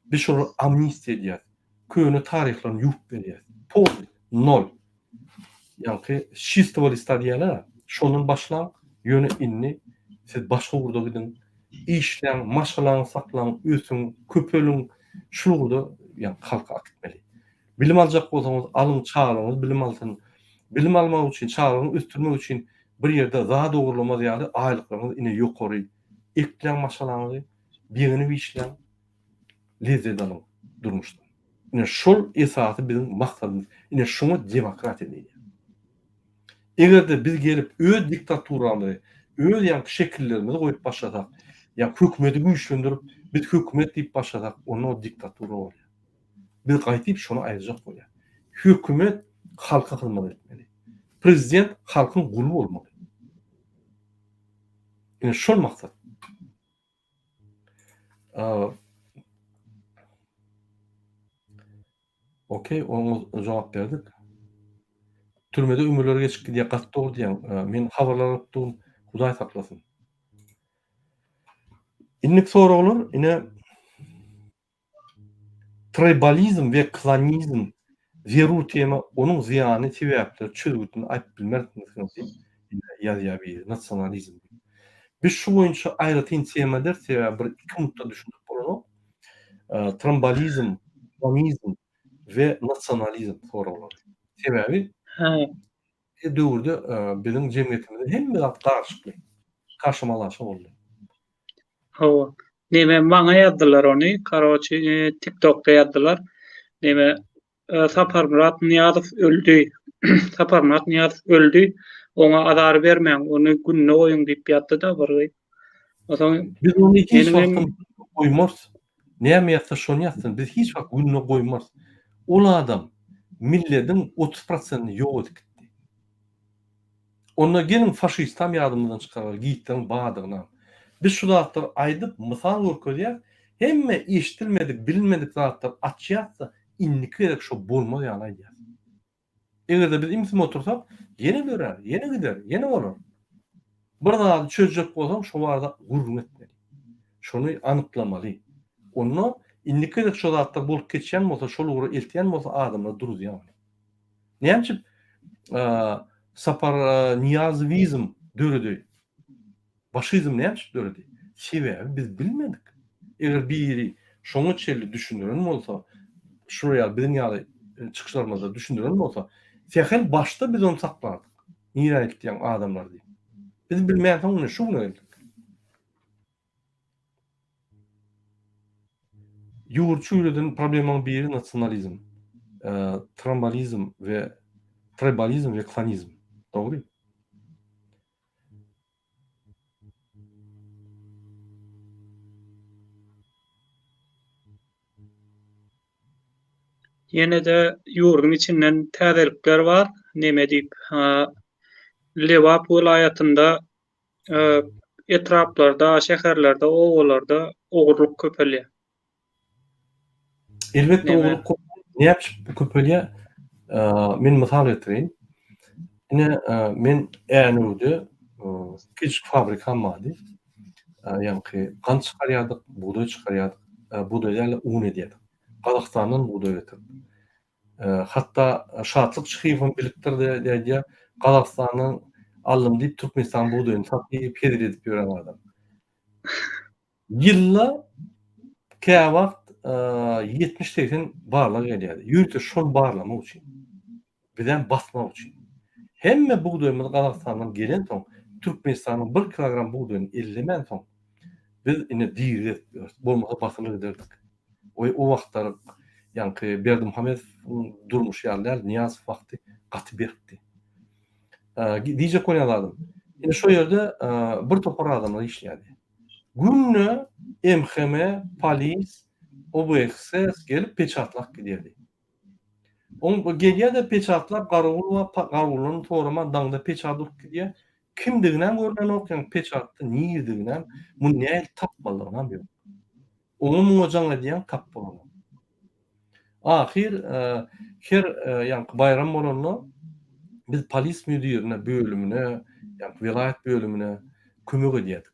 Biz şolara amnistiýa edýäs. Köne taryhlaryny ýuwup berýäs. Polny, nol. Ýaňky s çistogo lista diýýärler-ä, şondan başlaň, ýöne indi siz başga ugurda gidiň, işläň, maşgalaňyzy saklaň, ösüň, köpeliň, şul ugurda ýaňky halky akitmeli. Bilim aljak bolsaňyz, alyň, çagalaryňyz bilim alsyn. Bilim almak üçin, çagalaryňyzy ösdürmek üçin bir ýerde zat ogurlamaz ýaly aýlyklaryňyz ine ýokary. Ekläň maşgalaňyzy, begenip işläň, lezzet alyň durmuşdan. Ine şol esasy biziň maksadymyz. Ine şuňa demokratiýa diýilýär. Eger-de biz gelip öz diktaturamyzy, öz ýaňky şekillerimizi goýup başlasak, ýa hökümeti güýçlendirip, biz hökümet diýip başlasak, onda o diktatura bolýar. Biz gaýtyp şony aýyrjak bolýar. Hökümet halka hyzmat etmeli. Prezident halkyň guly bolmaly. Ine şol maksat. Okey, oňa jogap berdik. Türmede ömürleri geçip gidýär, gaty dogry diýýäň. Men habarlar alyp durun, Hudaý saklasyn. Indiki soraglar ine Traýbalizm we klanizm zerur tema, onuň zyýany, sebäpleri, çözgütini aýyp bilmersiňiz diýip ýazýar biri, nasionalizm diýip. Biz şu boýunça aýratyn tema ederis, sebäbi bir iki minutda düşündirip bolanok. Trambalizm, klanizm we nasionalizm soraglary. Sebäbi döwürde biziň jemgyýetimizde hemme zat garyşykly, kaşa-malaşa boldy. Hawa. Neme maňa ýazdylar ony. Karoçi TikTokda ýazdylar. Neme Saparmyrat Nyýazow öldi. Saparmyrat Nyýazow öldi. Oňa azar bermäň, ony gününe goýuň diýip ýazdy-da bir gyz. Onsoň Biz ony hiç wagtam goýmarys. Näme ýazsa şony ýazsyn. Biz hiç wagt gününe goýmarys. Ol adam millediň 30 prosentini ýok edip gitdi. Onda geliň faşistam ýadymyzdan çykaraly, Gitleriň badygynam. Biz şu zatlary aýdyp, mysal görkezýäs, hemme eşidilmedik, bilinmedik zatlary açýas-da, indiki gezek şo bolmaz ýaly aýdýas. Eger-de biz ümsüm otursak, ýene dörär, ýene gider, ýene bolar. Bir zady çözjek bolsaň, şo barada gürrüň etmeli. Şony anyklamaly. Onda indiki gezek şo zatlar bolup geçýän bolsa, şol ugra eltýän bolsa adamlar duruzýar ony. Näme üçin Sapar Nyýazowizm döredi? Faşizm näme üçin döredi? Sebäbi biz bilmedik. Eger biri şoňa çenli düşündiren bolsa, şular ýaly biziň ýaly çykyşlarymyzda düşündiren bolsa, sähel başda biz ony saklardyk. Nirä eltýäň adamlary diýip. Biz bilmänsoň ine şu güne geldik. Ýurt çüwreden problemaň biri nasionalizm, trambalizm we tribalizm we klanizm. Dogry. Ýene-de ýurduň içinden täzelikler bar. Neme diýip, Lebap welaýatynda etraplarda, şäherlerde, obalarda ogurlyk köpelýär. Elbetde ogurlyk näçe köpelýär? Men mysal getireýin. Ine, men Änewde kiçijik fabrikam bardy. Ýaňky gant çykarýardyk, bugdaý çykarýardyk. Bugdaý däl-de, un edýärdik. Gazagystandan bugdaý getirip. Hatda Şatlyk Çyhyýewem bilipdir diýýär, Gazagystandan aldym diýip, Türkmenistanyň bugdaýyny satyp, hezil edip ýören adam. Ýylda käwagt 70-80 barlag gelýärdi. Ýörite şony barlamak üçin. Bizem basmak üçin. Hemme bugdaýymyz Gazagystandan gelensoň, Türkmenistanyň bir kilogram bugdaýyny ellemänsoň, biz ine diri gezip ýörüs. Bolmasa basylyp giderdik. Oý o wagtlar ýaňky Berdimuhamedowyň durmuşy ýaly däl, Nyýazow wagty gaty berkdi. Diýjek bolýan zadym, ine şo ýerde bir topar adamlar işleýärdi. Günde MHM, polis, OBXS gelip peçatlap gidýärdi. Oň gelýär-de peçatlap garawul bar, garawuldan soraman daňda peçat urup gidýär. Kimdiginem görnenok, ýa peçatda nirdiginem, muny nähili tapmalydygynam ýok. Oňa muňa jaň edýäň tap bolanok. Ahyr her ýaňky baýram bolanda biz polis müdirine, bölümine, ýaňky welaýat bölümine kömek edýärdik.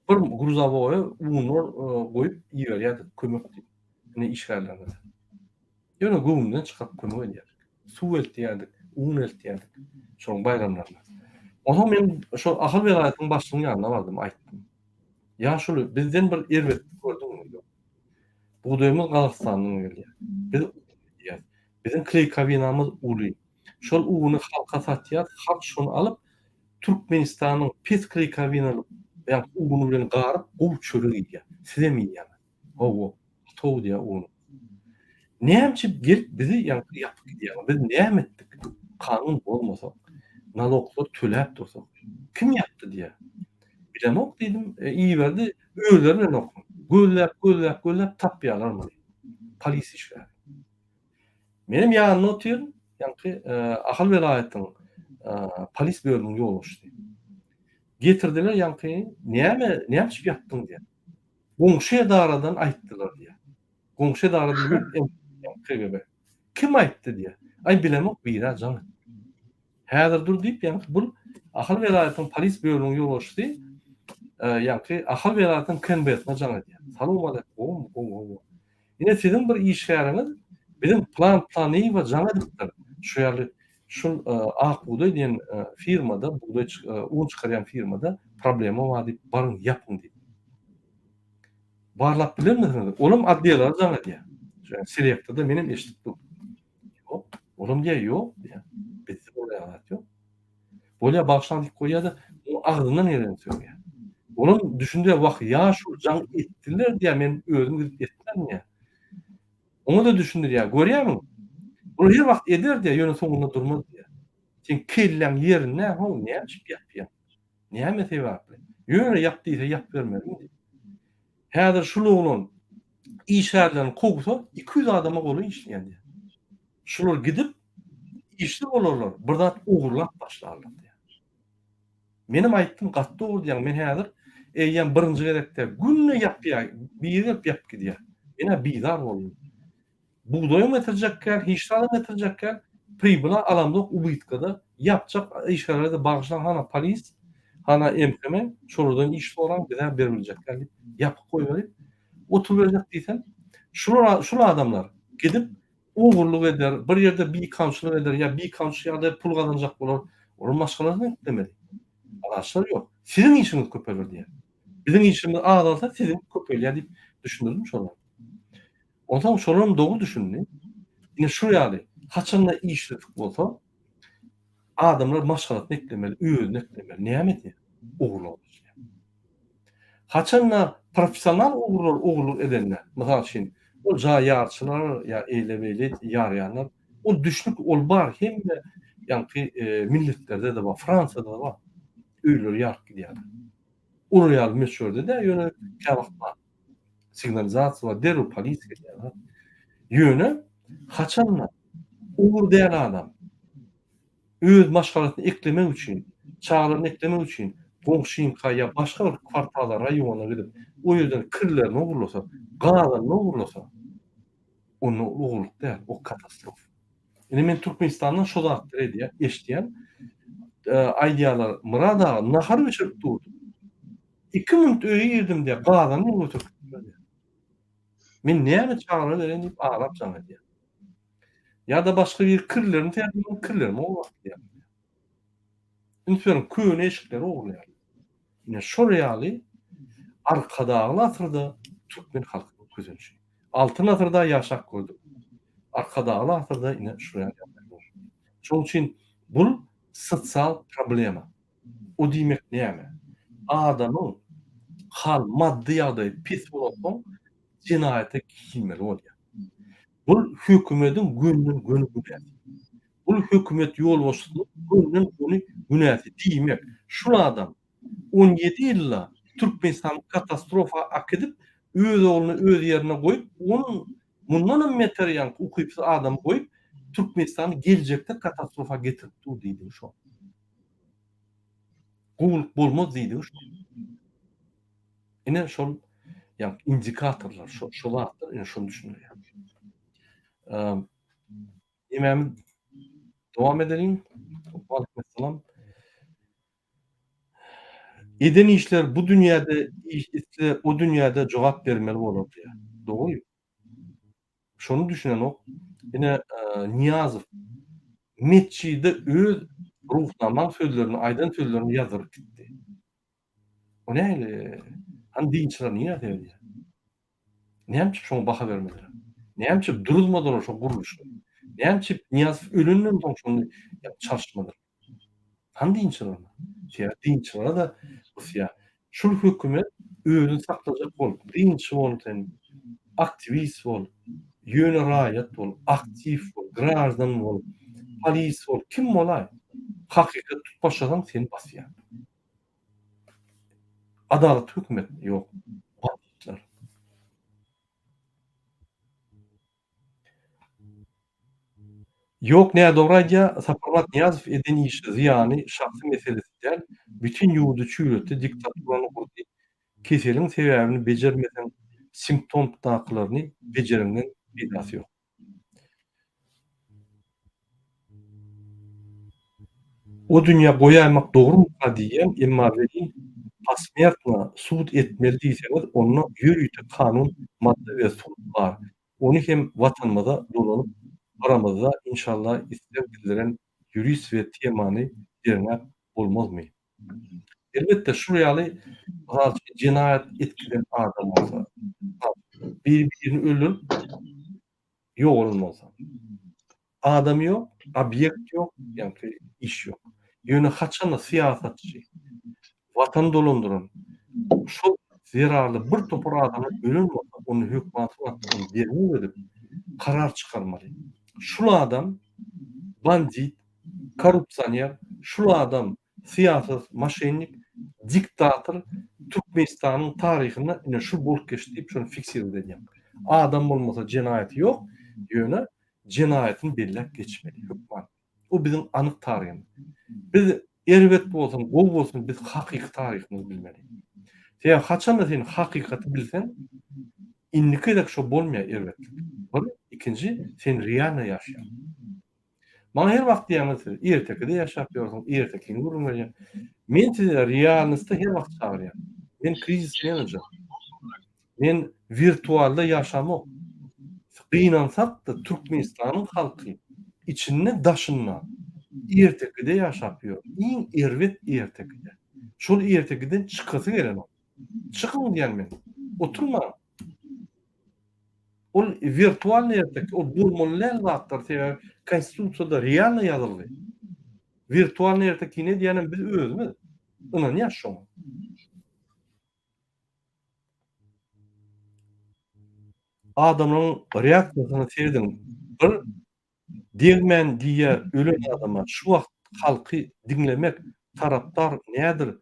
Bir gruzawoýa unlar goýup iberýärdik kömek diýip, ine işgärlerimize. Ýöne göwnünden çykaryp kömek edýärdik. Suw eltýärdik, un eltýärdik şonuň baýramlaryna. Onsoň men şol Ahal welaýatynyň başlygynyň ýanyna bardym, aýtdym. Ýaşuly, bizden bir erbetlik gördüňmi? Ýok. Bugdaýymyz Gazagystandan gelýär. Biz un edýäris. Biziň kleýkowinamyz uly. Şol uny halka satýas, halk şony alyp, Türkmenistanyň pes kleýkowinaly ýagny uny bilen garyp gowy çörek iýýär. Sizem iýýäňiz. Hawa, tow diýýär uny. Näme üçin gelip bizi ýaňky ýapyp gidýäňiz? Biz näme etdik? Kanun bozmasak, naloglar töläp dursak, kim ýapdy diýýär. Bilemok diýdim, e, iberdi, özleri bilenok. Gözläp, gözläp, gözläp tapýarlar muny. Polis işgäri. Menem ýanynda otyryn, ýaňky e, Ahal welaýatynyň e, polis bölüminiň ýolbaşçysy. Getirdiler ýaňky, näme, näme üçin ýapdyň diýýär. Goňşy edaradan aýtdylar diýýär. Goňşy edara diýmek KGB. Kim aýtdy diýýär. Aý bilemok birä jaň etdi. Häzir dur diýip ýaňky bul Ahal welaýatynyň polis bölüminiň ýolbaşçysy ýaňky Ahal welaýatynyň KNB-sine jaň edýär. Salowmaleýkim, gowumy, gowy, gowy. Ine siziň bir işgäriňiz biziň Plan Planyýewa jaň edipdir. Şu ýaly şul Ak bugdaý diýen firmada bugdaý un çykarýan firmada problema bar diýip baryň ýapyň diýip. Barlap bilermisiňiz? Olam otdelere jaň edýär. Selektorda menem eşidip durdum. Ýok. Olam diýýär, ýok diýýär. Bizde bolýan zat ýok. Bolýar, bagyşlaň diýip goýýar-da, oň agzyndan geleni sögýär. Olam düşündi, wah, ýaşuly jaň etdiler diýýär, men özüm gidip etmerin diýýär. Oňa-da düşündirýär, görýärmiň? Bular her wagt eder diýýär, ýöne soňunda durmaz diýýär. Seň kelläň ýerinde, how, näme üçin ýapýaň? Näme sebäpli? Ýöne ýap diýse ýap bermezmi diýip. Häzir şul oglan işgärlerini kowsa 200 adama golaý işleýän diýýär. Şular gidip işsiz bolarlar, bir zat ogurlap başlarlar diýýär. Menem aýtdym gaty dogry diýýäň men häzir eýýäm birinji gezekde günde ýapýa biri gelip ýapyp gidýä. Menä bizar boldum. Bugdaýam getirjek däl hiç zadam getirjek däl pribyla alamzok ubytkada ýapjak işgärlere-de bagyşlaň hana polis hana MHM şolardan iş soraň bizä beribiljek däl diýip ýapyk goýberip oturyberjek diýsem şular şul adamlar gidip Ogurlyk eder, bir ýerde bikanunçylyk eder ýa bikanunçy ýagdaýda pul gazanjak bolar. Olar maşgalasyny eklemeli. Alaçlar ýok. Siziň işiňiz köpeler diýýär. Biziň işimiz azalsa siziňki köpelýär diýip düşündirdim şolara. Onsoň şolaram dogry düşündi. Ine şu ýaly, haçanda işsizlik bolsa, adamlar maşgalasyny eklemeli, özüni eklemeli. Näme edýär? Ogurlyga başlaýar. Haçanda professional ogrular ogurlyk edende, mysal üçin, ol jaý ýarçylar ýa eýle-beýle ýarýanlar, ol düşnük, ol bar, hemme ýaňky milletlerde-de bar, Fransiýada-da bar, öýleri ýaryp gidýärler. Olar ýaly möçberde däl, ýöne käwagt bar. Signalizasiýa bar, derrew polisiýa gelýär. Ýöne haçanda ogry däl adam Öz maşgalasyny eklemek üçin, çagalaryny eklemek üçin goňşyňka ýa başga bir kwartala, raýona gidip, o ýerden kirlerini ogurlasa, gazyny ogurlasa, onda ol ogurlyk däl, o katastrofa. Indi men Türkmenistandan şo zatlary edýän, eşidýän. Aýdýarlar, Myrat aga, nahar bişirip durdum. Iki minut öýe girdim diýýär, gazanyny hem göterip gitdiler diýýär. Men näme çagalara bereýin diýip aglap jaň edýär. Ýa-da başga biri kirlerini serdi, kirlerimi ogurlap gidýär. Üns beriň, köne eşikleri ogurlaýarlar. Ine şol ýaly Arkadagly asyrda türkmen halkynyň kösenişi. Altyn asyrda ýaşap gördük. Arkadagly asyrda ine şul ýaly ýagdaýlar. Şonuň üçin bul sosial problema. O diýmek näme? Adamyň hal maddy ýagdaýy pes bolansoň jenaýata girmeli bolýar. Bul hökümediň gönden göni günäsi. Bul hökümet ýolbaşçysynyň gönden göni günäsi. Diýmek, şul adam 17 ýylda Türkmenistany katastrofa akidip, öz ogluny öz ýerine goýup, onuň mundanam beter ýaňky ukypsyz adamy goýup, Türkmenistany geljekde katastrofa getirip dur diýdigi şo. Gowulyk bolmaz diýdigi şo. Ine şol ýa indikatorlar, şo şo zatlar ine şony düşündirýär. Diýmämiz dowam edeliň. Waleýkim Eden işler bu dünýäde isle o dünýäde jogap bermeli bolar diýýär. Dogry. Şony düşünenok. Ine Nyýazow metjide öz Ruhnamaň sözlerini, aýdan sözlerini ýazdyryp gitdi. O nähili? Hany dinçiler nirä seredýär? Näme üçin şoňa baha bermediler? Näme üçin duruzmadylar şo gurluşy? Näme üçin Nyýazow ölenden soň şony çalyşmadylar? Hany dinçiler? Sebäbi dinçilere-de gysýar. Şul hökümet özüni saklajak bolup, dinçi bol sen, aktiwist bol, ýöne raýat bol, aktiw bol, graždan bol, polis bol, kim bolaý, hakykat tutup başlasaň seni basýar. Adalatly hökümet ýok. Banditler. Ýok nädogry aýdýa Saparmyrat Nyýazow eden işi zyýany şahsy meselesi däl bütin ýurdy çüýretdi diktaturany gurdy keseliň sebäbini bejermeseň simptomdakylaryny bejereňden peýdasy ýok. O dünýä goýaýmak dogrumyka diýýän, emma welin posmertno sud etmeli diýseňiz onda ýörite kanun madda we sud bar ony hem watanymyza dolanyp baramyzda inşallah isleg bildiren ýurist we temany derňäp bolmazmy? Elbetde şul ýaly mysal üçin jenaýat etkilen adam bolsa biri birini öldürip ýogalan bolsa. Adam ýok, obýekt ýok, ýaňky iş ýok. Ýöne haçanda syýasatçy, watan dolandyran, şol zerarly bir topar adamlar ölen bolsa, onda hökman suratda ony derňew edip, karar çykarmaly. Şul adam bandit, korrupsioner, şul adam syýasy moşennik, diktator Türkmenistanyň taryhynda ine şu bolup geçdi diýip şony fiksirowat edýän. Adam bolmasa jenaýaty ýok, ýöne jenaýatyny belläp geçmeli hökman. Bu biziň anyk taryhymyz. Biz. Erbet bolsun, gowy bolsun biz hakyky taryhymyzy bilmeli. Sebäbi haçanda sen hakykaty bilseň, indiki gezek şo bolmaýar erbetlik. Bir, ikinji sen realno ýaşaýaň. Maňa her wagt diýýäňiz siz ertekide ýaşap ýörsüň, ertekini gürrüň berýäň. Men sizi realnostda her wagt çagyrýan. Men krizis menejer. Men wirtualda ýaşamok. Gynansak-da Türkmenistanyň halky içinde daşynda ertekide ýaşap ýör. Iň erbet ertekide. Şol ertekiden çykasy gelenok. Çykyň diýýän men. Oturmaň. Ol wirtualnyý erteki, ol bolmaly däl zatlar, sebäbi konstitusiýada realno ýazylgy. Wirtualnyý ertekini edýänem biz özümiz. Ynanýas şoňa. Adamlaryň reaksiýasyna serediň. Bir Degmän diýýär ölen adama şu wagt halky diňlemek tarapdar nädir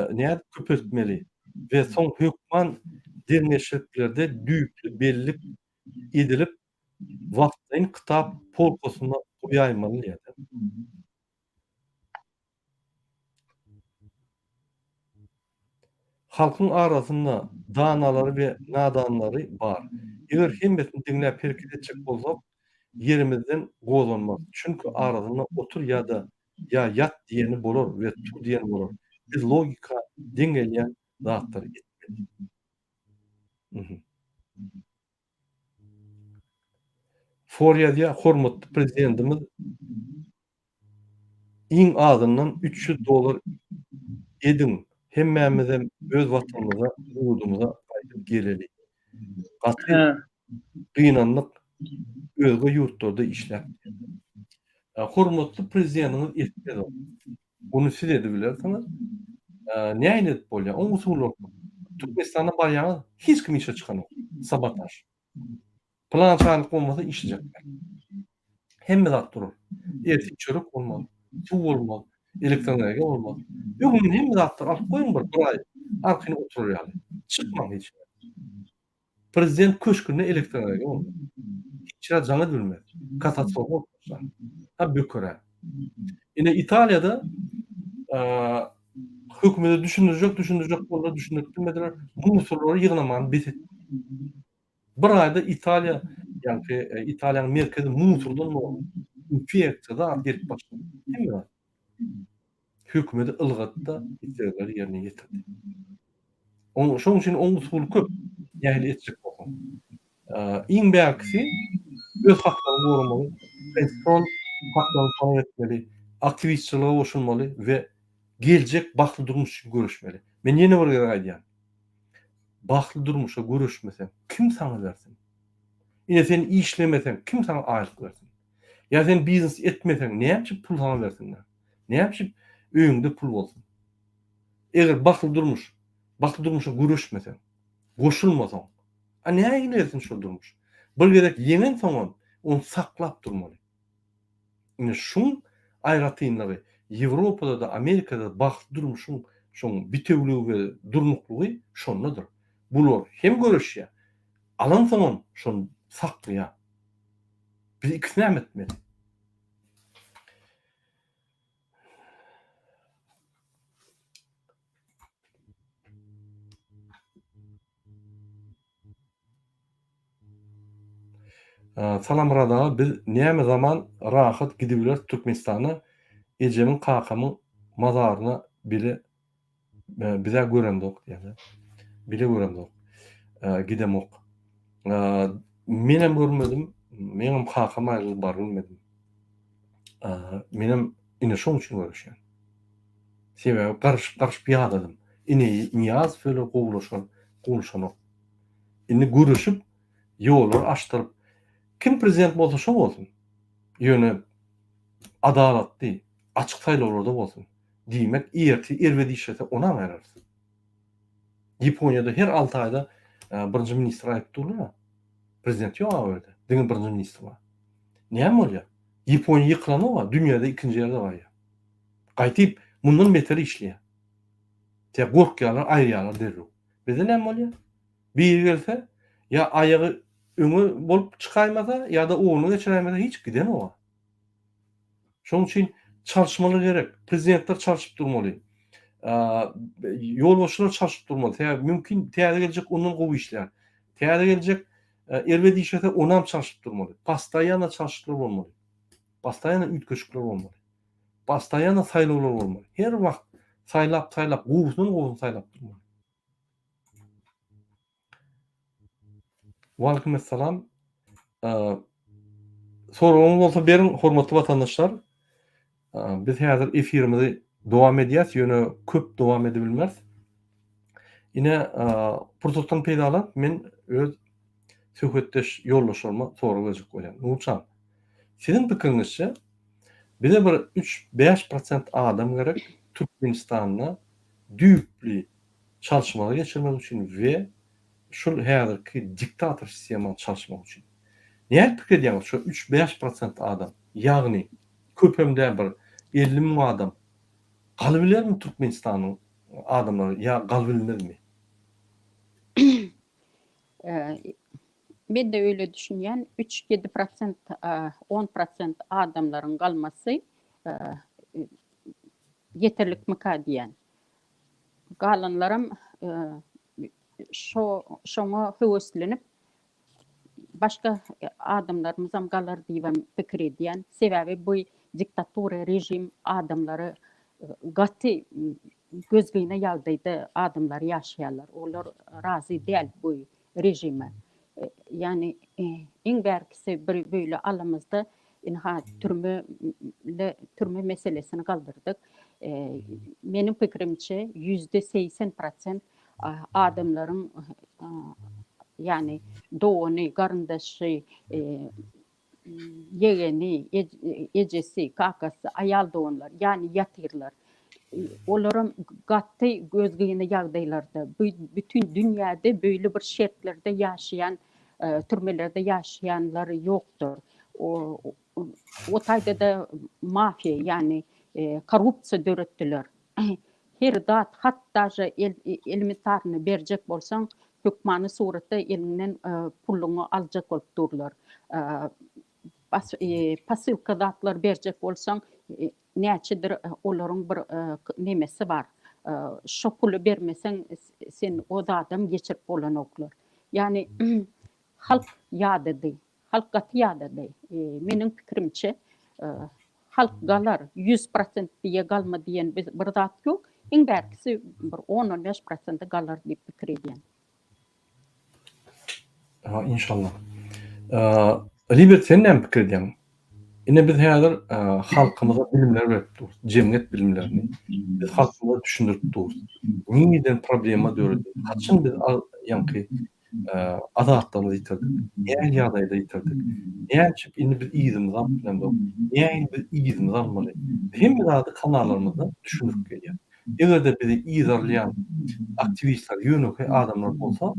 nädip köpeltmeli we soň hökman derňeşliklerde düýpli bellik edilip wagtlaýyn kitap polkasyna goýaýmaly diýýär. Halkyň arasynda danalary we nadanlary bar. Eger hemmesini diňläp hereket etjek bolsak, ýerimizden gozganmarys. Çünki arasynda otur ýa-da ýa ýat diýeni bolar we tur diýeni bolar. Biz logika deň gelýän zatlary etmeli. For ýazýar, Hormatly Prezidentimiz Iň azyndan 300 dollar ediň hemmämizem öz watanymyza ýurdumyza gaýdyp geleli. Gaty gynandyk özge ýurtlarda işläp. Hormatly prezidentiňiz etmez ony. Ony siz edibilersiňiz. Nähili edip bolýar? Oň usullary köp. Türkmenistana barýaňyz hiç kim işe çykanok. Sabotaž. Pylan çaýlyk bolmasa işlejek däl. Hemme zat durar. Ertir çörek bolmaz, suw bolmaz, elektroenergiýa bolmaz. Öňünden hemme zatlary alyp goýuň bir, bir aý arkaýyn oturar ýaly. Çykmaň hiç ýere. Prezident köşgünde elektroenergiýa bolmaz. Hiç ýere jaň edilmez. Katastrofa bolup başlar. Ha böker-ä. Ine Italiýada hökümete düşündirjek, düşündirjek boldular, düşündirip bilmediler. Musurlary ýygnamany bes etdi. Bir aýda Italiýa, ýaňky Italiýanyň merkezi musurdan doly. Infeksiýa zat gelip başlady. Hemme zat. Hökümeti ylgatdy-da, islegleri ýerine ýetirdi. Oň, şoň üçin oň usuly köp. Nähili etjek bolsaň. Iň bärkisi öz haklaryňy goramaly, konstitusion haklaryňy talap etmeli, aktiwistçilige goşulmaly we geljek bagtly durmuş üçin göreşmeli. Men ýene bir gezek aýdýan. Bagtly durmuşa göreşmeseň, kim saňa bersin? Ine sen işlemeseň, kim saňa aýlyk bersin? Ýa sen biznes etmeseň, näme üçin pul saňa bersinler? Näme üçin öýüňde pul bolsun? Eger bagtly durmuş, bagtly durmuşa göreşmeseň, goşulmasaň, a nähili gelsin şol durmuş? Bir gezek ýeňensoňam, ony saklap durmaly. Ine şuň aýratynlygy Ýewropada-da, Amerikada-da bagtly durmuşyň şoň bitewüligi we durnuklygy şondadyr. Bular hem göreşýär, alansoňam şony saklaýar. Biz ikisini hem etmeli. Salam Myrat aga biz näme zaman rahat gidibileris Türkmenistana ejemiň kakamyň mazaryna bile bizä göremzok diýýär. Bile göremzok. Gidemok. Menem görmedim. Meňem kakam aýryldy baryp bilmedim. Menem ine şoň üçin göreşýän. Sebäbi garyşyp garyşyp ýadadym. Ine Nyýazow öle gowulaşan gowuşanok. Indi göreşip ýollary açdyryp kim prezident bolsa şo bolsun. Ýöne adalatly açyk saýlawlarda bolsun. Diýmek ertir erbet işlese onam aýrarys. Ýaponiýada her 6 aýda birinji ministr aýyp durlar. Prezident ýok o ýerde. Diňe birinji ministr bar. Näme bolýar? Ýaponiýa ýykylanok-a, dünýäde ikinji ýerde barýar. Gaýtyp mundan beter işleýär. Tä gorkýarlar, aýyrýarlar derrew. Bizde näme bolýar? Biri gelse, ýa aýagy öňe bolup çykaýmasa, ýa-da ogluny geçiräýmese hiç gidenok-a. Şonuň üçin. Çalyşmaly gerek. Prezidentler çalşyp durmaly. Ýolbaşçylar çalşyp durmaly. Sebäbi mümkin täze geljek ondan gowy işlär. Täze geljek erbet işlese onam çalşyp durmaly. Postoýanno çalşyklar bolmaly. Postoýanno üýtgeşikler bolmaly. Postoýanno saýlawlar bolmaly. Her wagt saýlap saýlap gowusyndan gowusyny saýlap durmaly. Waleýkim essalam. Soragyňyz bolsa beriň, hormatly watandaşlar. Biz häzir efirimizi dowam edýäs, ýöne köp dowam edibilmeris. Ine, pursatdan peýdalanyp, men öz söhbetdeş ýoldaşlaryma sorag berjek bolýan. Nurjan, siziň pikiriňizçe, bize bir üç-bäş prosent adam gerek Türkmenistanda düýpli çalyşmalar geçirmek üçin we şul häzirki diktator sistemany çalyşmak üçin. Nädip pikir edýäňiz şo üç-bäş prosent adam, ýagny köpem däl bir 50 müň adam galybilermi Türkmenistanyň adamlary ýa galybilmezmi? Men-de öýle düşünýän, üç-ýedi prosent, on prosent adamlaryň galmasy ýeterlikmika diýýän. Galanlaram şo şoňa höweslenip başga adamlarymyzam galar diýibem pikir edýän. Sebäbi bu diktatura režim adamlary gaty gözgyny ýagdaýda adamlar ýaşaýarlar. Olar razy däl bu režime. Ýagny iň bärkisi bir böyle alamyzda ynha türme türme meselesini galdyrdyk. Meniň pikirimçe 80% prosent adamlaryň ýagny dogany, garyndaşy, ýegeni, ejesi, kakasy, aýal doganlar, ýagny ýatyrlar. Olaram gaty gözgyny ýagdaýlarda, bütin dünýäde beýle bir şertlerde ýaşaýan, türmelerde ýaşaýanlar ýokdur. O taýda-da mafiýa, ýagny korrupsiýa döretdiler. Her zat, hatda elementarny berjek bolsaň, hökmany suratda eliňden puluňy aljak bolup durlar. Posylka zatlar berjek bolsaň, näçedir olaryň bir nemesi bar. Şo puly bermeseň, sen o zadam geçirip bolanoklar. Ýagny halk ýadady. Halk gaty ýadady. Meniň pikirimçe, halk galar, 100% diýe galma diýen bir zat ýok. Iň bärkisi bir on-on bäş prosenti galar diýip pikir edýän. Ha, inşallah. Libert sen näme pikir edýäň? Ine biz häzir halkymyza bilimler berip durus, jemgyýet bilimlerini. Biz halkymyza düşündirip durus. Nireden problema döredi? Haçan biz ýaňky azatlygymyzy ýitirdik? Nähili ýagdaýda ýitirdik? Näme üçin indi biz yzymyzy alyp bilemzok? Nähili biz yzymyzy almaly? Biz hemme zady kanallarymyzda düşündirip gelýäs. Eger-de bizi yzarlaýan aktiwistler ýönekeý adamlar bolsa,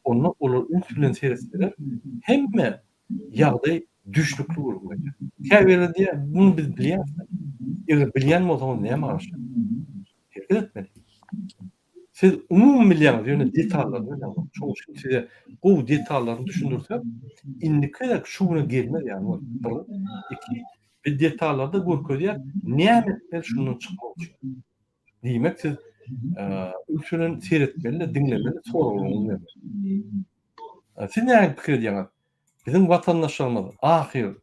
onda olar üns bilen seretseler, hemme ýagdaý düşnükli bolup gelýär. Käbirleri diýýär, muny biz bilýäris. Eger bilýän bolsaňyz näme garaşýaňyz? Hereket etmeli. Siz umumy bilýäňiz, ýöne detallaryny bileňzok. Şonuň üçin size gowy detallaryny düşündirsek, indiki gezek şu güne gelmez ýaly bolar. Bir, iki, biz detallarda görkezýäs, näme etmeli şundan çykmak üçin. Diýmek siz üns bilen seretmeli, diňlemeli, soraglaryňyzy bermeli. Siz näme pikir edýäňiz? Biziň watandaşlarymyz ahyr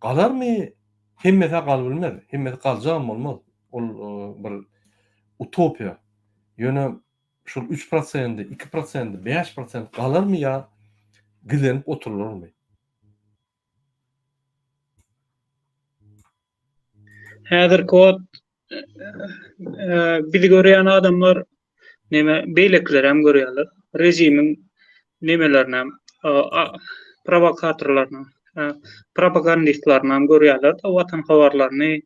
galarmy? Hemmesi galybilmez, hemmesi galjagam bolmaz. Ol bir utopiýa. Ýöne şol üç prosendi, iki prosendi, bäş prosent galarmy ýa gizlenip oturylarmy? Häzirki wagt bizi görýän adamlar neme beýlekiler hem görýärler. Režimiň nemelerini hem prowokatorlaryny, propagandistlerini hem görýärler. Watan habarlaryny,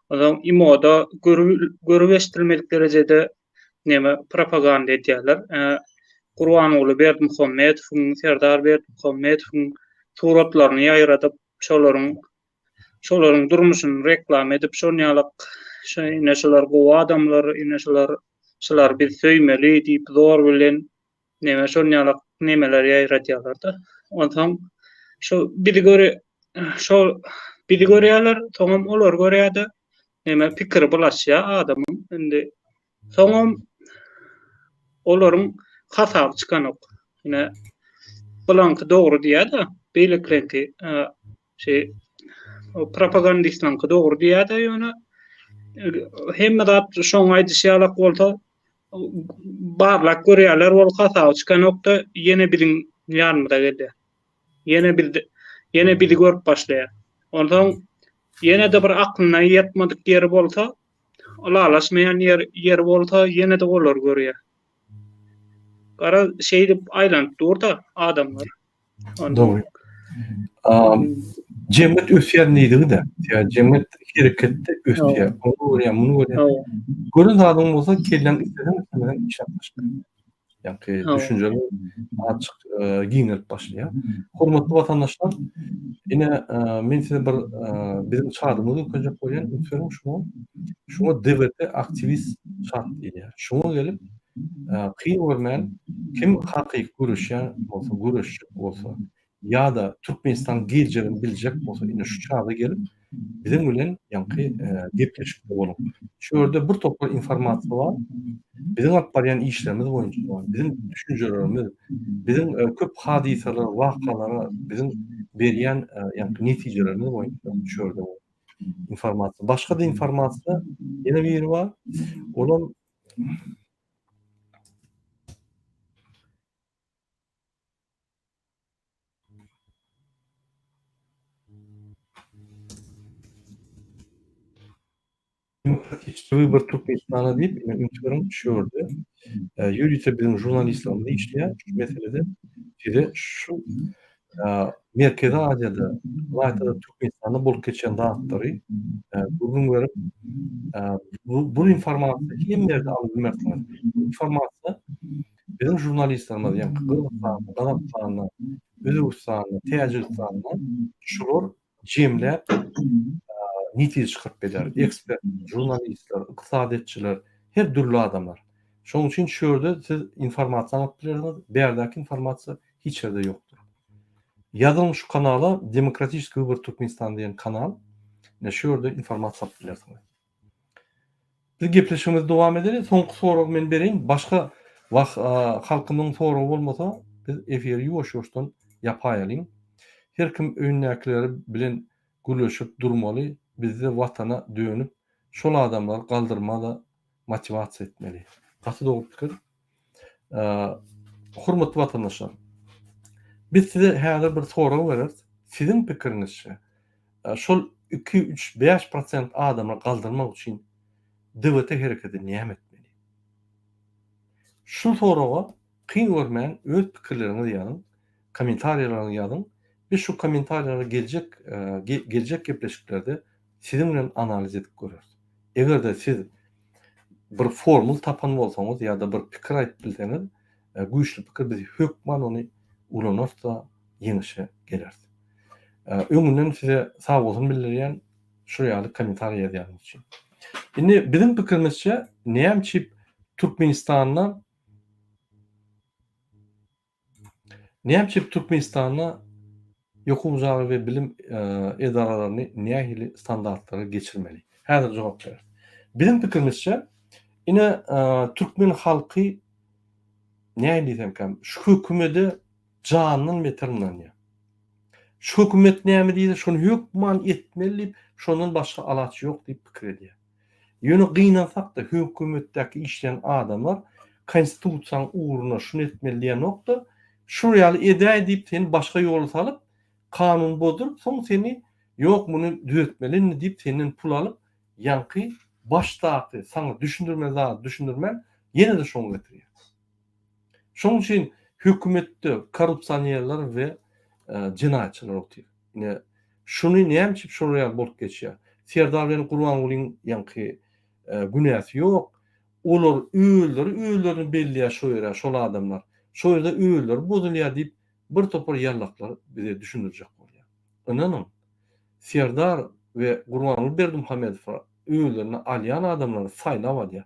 onsoň imoda görüp eşidilmedik derejede neme propaganda edýärler. Gurbanguly Berdimuhamedowyň, Serdar Berdimuhamedowyň suratlaryny ýaýradyp, şolaryň şolaryň durmuşyny reklama edip, şon ýalak şo ine şular gowy adamlar, ine şular şulary biz söýmeli diýip zor bilen neme şon ýalak nemeler ýaýradýarlar-da. Onsoň şo bizi göre şo bizi görýärler, soňam olar görýär-de. Neme pikiri bulaşýar adamyň indi. Soňam olaryň hasaby çykanok. Ine bulaňky dogry diýýär-de, beýlekileňki şey propagandistlaňky dogry diýýär-de ýöne hemme zat şoň aýdyşy ýalak bolsa barlap görýärler ol hasaby çykanok-da ýene biziň ýanymyza gelýär. Ýene biz ýene bizi görüp başlaýar. Onsoň ýene-de bir aklyna ýetmedik ýeri bolsa, ylalaşmaýan ýer ýeri bolsa ýene-de olary görýär. Garaz şeýdip aýlanyp dur-da adamlar. Dogry. Jemgyýet ösýär diýdigi-de. Jemgyýet hereketde ösýär. Ony görýär, muny görýär. Gören zadyň bolsa kelläň isleseň islemeseň işläp başlaýar. Ýagny düşünjeler açyk giňelip başlaýar. Hormatly watandaşlar, ine men size bir biziň çadymyzy görkezjek bolýan, üns beriň şuňa. Şuňa DWT aktiwist çat diýilýär. Şuňa gelip kyn görmän kim hakyky göreşýän bolsa, göreşjek bolsa, ýa-da Türkmenistanyň geljegini biljek bolsa ine şu çaga gelip biziň bilen ýaňky gepleşikde boluň. Şu ýerde bir topar informasiýa bar. Biziň alyp barýan işlerimiz boýunça, biziň düşünjelerimiz, biziň köp hadysalara, wakalara biziň berýän ýaňky netijelerimiz boýunça şu ýerde informasiýa. Başga-da informasiýa ýene biri bar. Olam Demokratiçki wybor Türkmenistana diýip, ine üns beriň şu ýerde ýörite biziň žurnalistlerimiz işleýär şu meselede size şu Merkezi Aziýada, ylaýta-da Türkmenistanda bolup geçen zatlary gürrüň berip, bu informasiýa hemme ýerde alyp bilmersiňiz. Bu informasiýa Biziň žurnalistlerimiz, ýagny Gyrgyzystanda, Gazagystanda, Özbegistanda, Täjigistanda şular jemläp netije çykaryp bilýär. Ekspert, žurnalistler, ykdysadyýetçiler, her dürli adamlar. Şonuň üçin şu ýerde siz informasiýany alyp bilersiňiz, bärdäki informasiýa hiç ýerde ýokdur. Ýazyň şu kanala Demokratiçeskiý wybor Türkmenistan diýen kanal, ine şu ýerde informasiýa alyp bilersiňiz. Biz gepleşigimizi dowam edeli. Soňky soragy men bereýin. Başga wah halkymyň soragy bolmasa biz efiri ýuwaş-ýuwaşdan ýapaýalyň. Her kim öýündäkileri bilen gürleşip durmaly. Bizde watana dönüp şol adamlary galdyrmada motiwasiýa etmeli. Gaty dogry pikir. Hormatly watandaşlar. Biz size häzir bir sorag bereris. Siziň pikiriňizçe Şol iki, üç, 5% adamlary galdyrmak üçin DWT hereketi näme etmeli? Şu soraga kyn görmän öz pikirleriňizi ýazyň, kommentariýalaryňyzy ýazyň. Biz şu kommentariýalary geljek geljek gepleşiklerde siziň bilen analiz edip göreris. Eger-de siz bir formul tapan bolsaňyz ýa-da bir pikir aýdyp bilseňiz, güýçli pikir biz hökman ony ulanarys-da ýeňişe geleris. Öňünden size sagbolsun bildirýän şu ýaly kommentariýa ýazýanyňyz üçin. Indi biziň pikirimizçe näme üçin Türkmenistanda näme üçin Türkmenistanda ýokary jaý we bilim edaralaryny nähili standartlara geçirmeli? Häzir jogap bereris. Biziň pikirimizçe ine türkmen halky näme diýsemkäm şu hökümede jandan beter ynanýar. Şu hökümet näme diýse şony hökman etmeli diýip, şondan başga alaç ýok diýip pikir edýär. Ýöne gynansak-da hökümetdäki işleýän adamlar konstitusiýanyň ugruna şuny etmeli diýenok-da, şul ýaly edäý diýip seni başga ýola salyp, kanuny bozduryp, soň seni ýok muny düzetmeli indi diýip senden pul alyp, ýaňky başdaky saňa düşündirmeli zady düşündirmän ýene-de şoňa getirýär. Şonuň üçin hökümetde korrupsionerler we jenaýatçylar otyr. Ine, şuny näme üçin şolar ýaly bolup geçýär? Serdar bilen Gurbangulyň ýaňky günäsi ýok. Olar özleri özlerini belleýär şo ýere, şol adamlar. Şo ýerde özleri bozulýar diýip, bir topar ýallaklar bize düşündirjek bolýar. Ynanyň, Serdar we Gurbanguly Berdimuhamedow özlerine alýan adamlary saýlap alýar.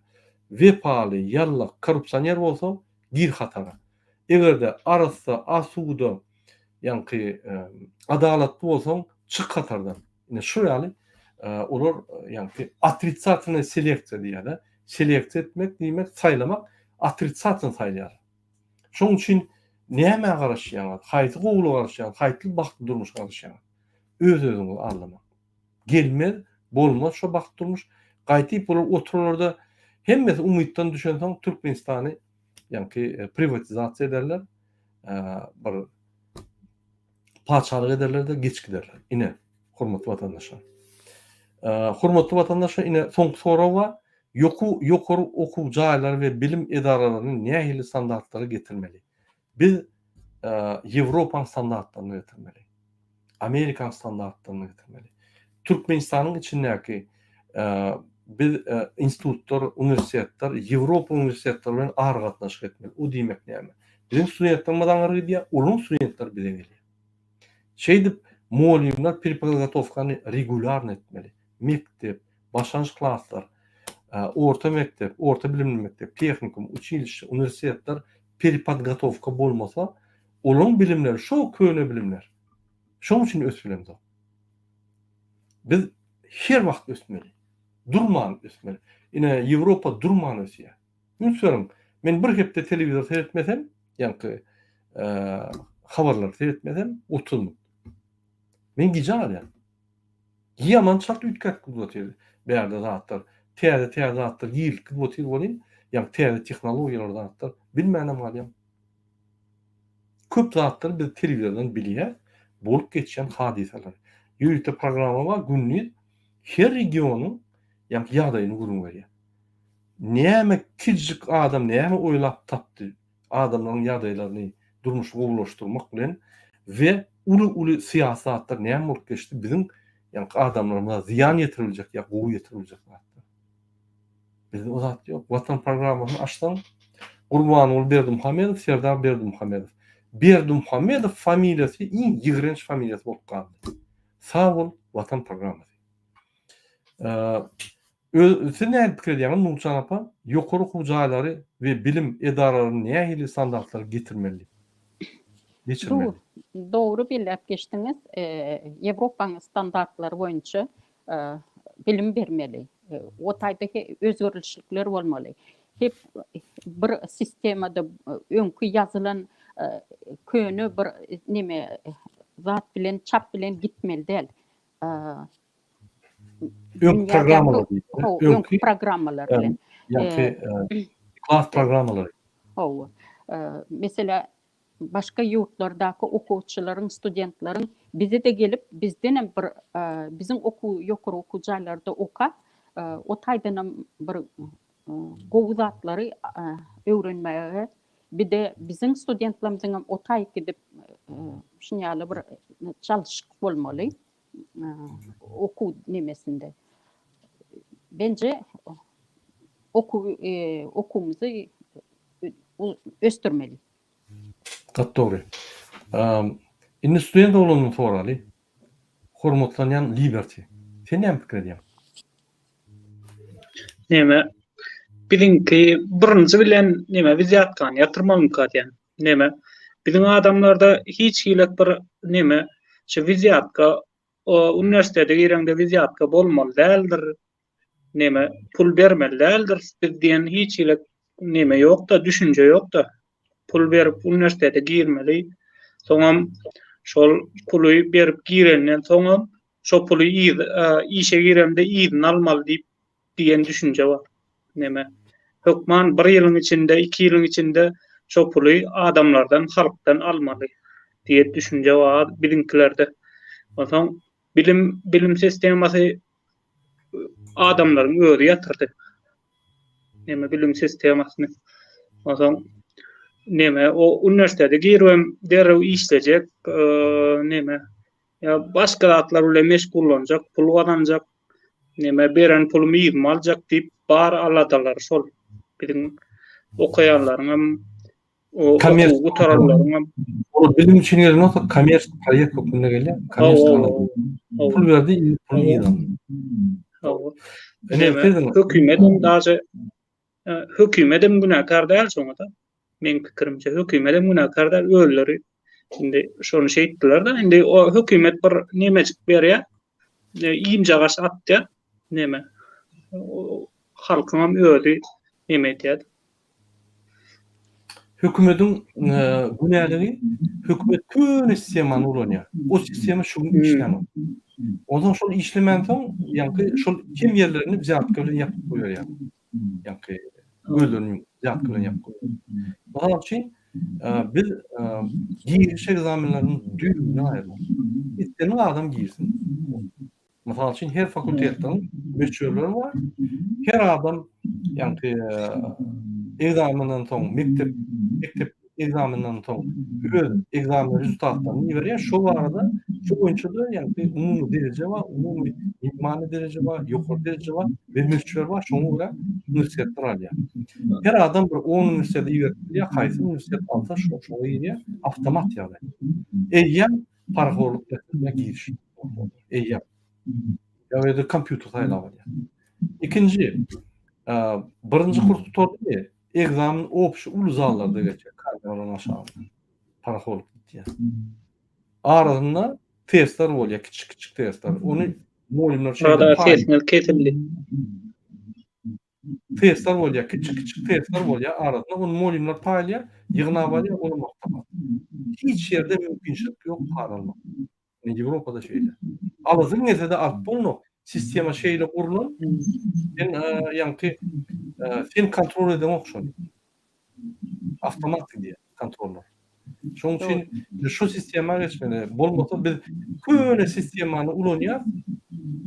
Wepaly, ýallak, korrupsioner bolsa, gir hatara. Eger-de arassa, asuda, ýaňky adalatly bolsaň, çyk hatardan. Ine şu ýaly. Olar ýaňky otritsatelnyý seleksiýa diýýärler. Seleksiýa etmek diýmek saýlamak, otritsatelny saýlaýarlar. Şonuň üçin nämä garaşýaňyz, haýsy gowulyga garaşýaňyz, haýsy bagtly durmuşa garaşýaňyz? Öz-özüňizi aldamaň. Gelmez, bolmaz şo bagtly durmuş. Gaýtyp bular oturarlar-da, hemmesi umytdan düşensoň Türkmenistany ýaňky priwatizasiýa ederler, bir patyşalyk ederler-de geç giderler. Ine, hormatly watandaşlar. Hormatly watandaşlar, ine soňky sorag bar. Ýoku ýokary okuw jaýlary we bilim edaralaryny nähili standartlara getirmeli? Biz Ýewropaň standartlaryny getirmeli. Amerikaň standartlaryny getirmeli. Türkmenistanyň içindäki biz institutlar, uniwersitetler Ýewropa uniwersitetleri bilen aragatnaşyk etmeli. O diýmek näme? Biziň studentlerimiz aňyra gidýär, olaryň studentleri bize gelýär. Şeýdip, mugallymlar perepodgotowkany regulýarny etmeli. Mekdep, başlangyç klaslar, orta mekdep, orta bilimli mekdep, tehnikum, uçilişşe, uniwersitetler perepodgotowka bolmasa, olaryň bilimleri şo köne bilimler. Şonuň üçin ösüp bilemzok. Biz her wagt ösmeli. Durman ösmeli. Ine, Ýewropa durman ösýär. Üns beriň, men bir hepde telewizor seretmesem, ýaňky habarlary seretmesem, 30 minut. Men gijä galýan. Ýaman çalt üýtgäp gidip otyr bärde zatlar. Täze-täze zatlar girilip gidip otyr welin, ýaňky täze tehnologiýalar zatlar bilmänem galýan. Köp zatlary biz telewizordan bilýäs, bolup geçýän hadysalary. Ýörite programma bar, gündiz her regionyň ýaňky ýagdaýyny gürrüň berýär. Näme kiçijik adam näme oýlap tapdy adamlaryň ýagdaýlaryny durmuşy gowulaşdyrmak bilen we uly-uly syýasy zatlar näme bolup geçdi biziň ýaňky adamlarymyza zyýan ýetiribiljek ýa gowy ýetiribiljek zatlar. Bizde o zat ýok. Watan programmasyny açsaň Gurbanguly Berdimuhamedow, Serdar Berdimuhamedow. Berdimuhamedow familiýasy iň ýigrenç familiýasy bolup galdy. Sag bol Watan programmasy. Öz, siz nähili pikir edýäňiz, Nurjan apa, ýokary okuw jaýlary we bilim edaralaryny nähili standartlara getirmeli, geçirmeli? Dogry belläp geçdiňiz. Ýewropanyň standartlary boýunça bilim bermeli. O taýda özgerlişlikler bolmaly. Hep bir sistemada öňki ýazylan köne bir neme zat bilen, çap bilen gitmeli däl. Öňki programmalar diýip. Öňki programmalar bilen. Ýa-ki klas programmalary. Hawa. Meselä başga ýurtlardaky okuwçylaryň, studentleriň bize-de gelip, bizdenem bir biziň okuw ýokary okuw jaýlarda okap, o taýdanam bir gowy zatlary öwrenmäge bir-de biziň studentlerimiziňem o taýy gidip şuny ýaly bir çalşyk bolmaly. okuw nemesinde. Bence okuw okuwymyzy ösdürmeli. Gaty dogry. Indi student oglandan soraly. Hormatlanýan Liberty. Sen näme pikir edýäň? Neme biziňki birinji bilen neme wizýatkany ýatyrmalymyka diýen. Neme biziň adamlarda hiç hili bir neme şu wizýatka uniwersitete gireňde wizýatka bolmaly däldir. Neme pul bermeli däldir biz diýen hiç hili neme ýokda düşünje ýokda. Pul berip uniwersitete girmeli. Soňam şol puly berip girenden soňam şo puly yz işe giremde yzyny almaly diýip diýen düşünje bar. Neme hökman bir ýylyň içinde, iki ýylyň içinde şo puly adamlardan, halkdan almaly diýen düşünje bar biziňkilerde. Onsoň bilim bilim sistemasy adamlaryň özi ýatyrdy. Neme bilim sistemasyny. Onsoň neme o uniwersitete giribem derrew işlejek, neme Ýa başga zatlar bilen meşgullanjak, pul gazanjak, neme beren pulumy yzyma aljak diýip bar aladalary şol. Biziň okaýanlaryň hem o okuw gutaranlaryň hem. Ol bilim üçin gelen bolsa kommersiýa proýekt hökmünde gelýär. Kommersiýa. Pul berdi, indi puluny yzyna aldy. Hawa. Hökümet hem daže hökümet hem günäkär däl şoňa-da. Meň pikirimçe hökümet hem günäkär däl, özleri indi şony şeýtdiler-de, indi o hökümet bir nemejik berýär. Iýmjagaş atýar neme. Halkyňam özi neme edýär. Hökümediň günäligi hökümet köne sistemany ulanýar. O sistema şu gün işlänok. Onsoň şol işlemänsoň ýaňky şol kem ýerlerini wzýatka bilen ýapyp goýberýär. Ýaňky gözlerini ýumup wzýatka bilen ýapyp goýberýär. Mysal üçin biz giriş ekzamenlerini düýbünden aýyrmaly. Islendik adam girsin. Mysal üçin, her fakultetden möçberleri bar. Her adam, ýagny ekzamenden soň, mekdep mekdep ekzamenden soň öz ekzamen rezultatlaryny iberýär. Şo barada, şo boýunça-da ýagny umumy dereje bar, umumy minimalnyý dereje bar, ýokary dereje bar we möçber bar. Şoňa görä uniwersitetler alýar. Her adam bir on uniwersitete iberip bilýär, haýsy uniwersitet alsa, şo şoňa girýär, awtomat ýagdaý. Eýýäm parahorluk meselesine girişip eýýäm. Ýa ýa-da kompýuter saýlap alýar. Ikinji, birinji kurs gutardymy, ekzamen obşi uly zallarda geçýär, kameralaryň aşagynda. Parahorluk gitýär. Arasynda testler bolýar, kiçi-kiçi testler. Ony mugallymlar şeýle sesiňiz kesildi. Testler bolýar, kiçi-kiçi testler bolýar arasynda, ony mugallymlar paýlaýar, ýygnap alýar, olam awtomat. Hiç ýerde mümkinçilik ýok para almak. Ine Ýewropada şeýle. Alasyň gelse-de alyp bolnok. Sistema şeýle gurlan, sen ýaňky sen kontrol edeňok şony. Awtomat gidýär kontrollar. Şonuň üçin şu sistema geçmeli. Bolmasa biz köne sistemany ulanýas.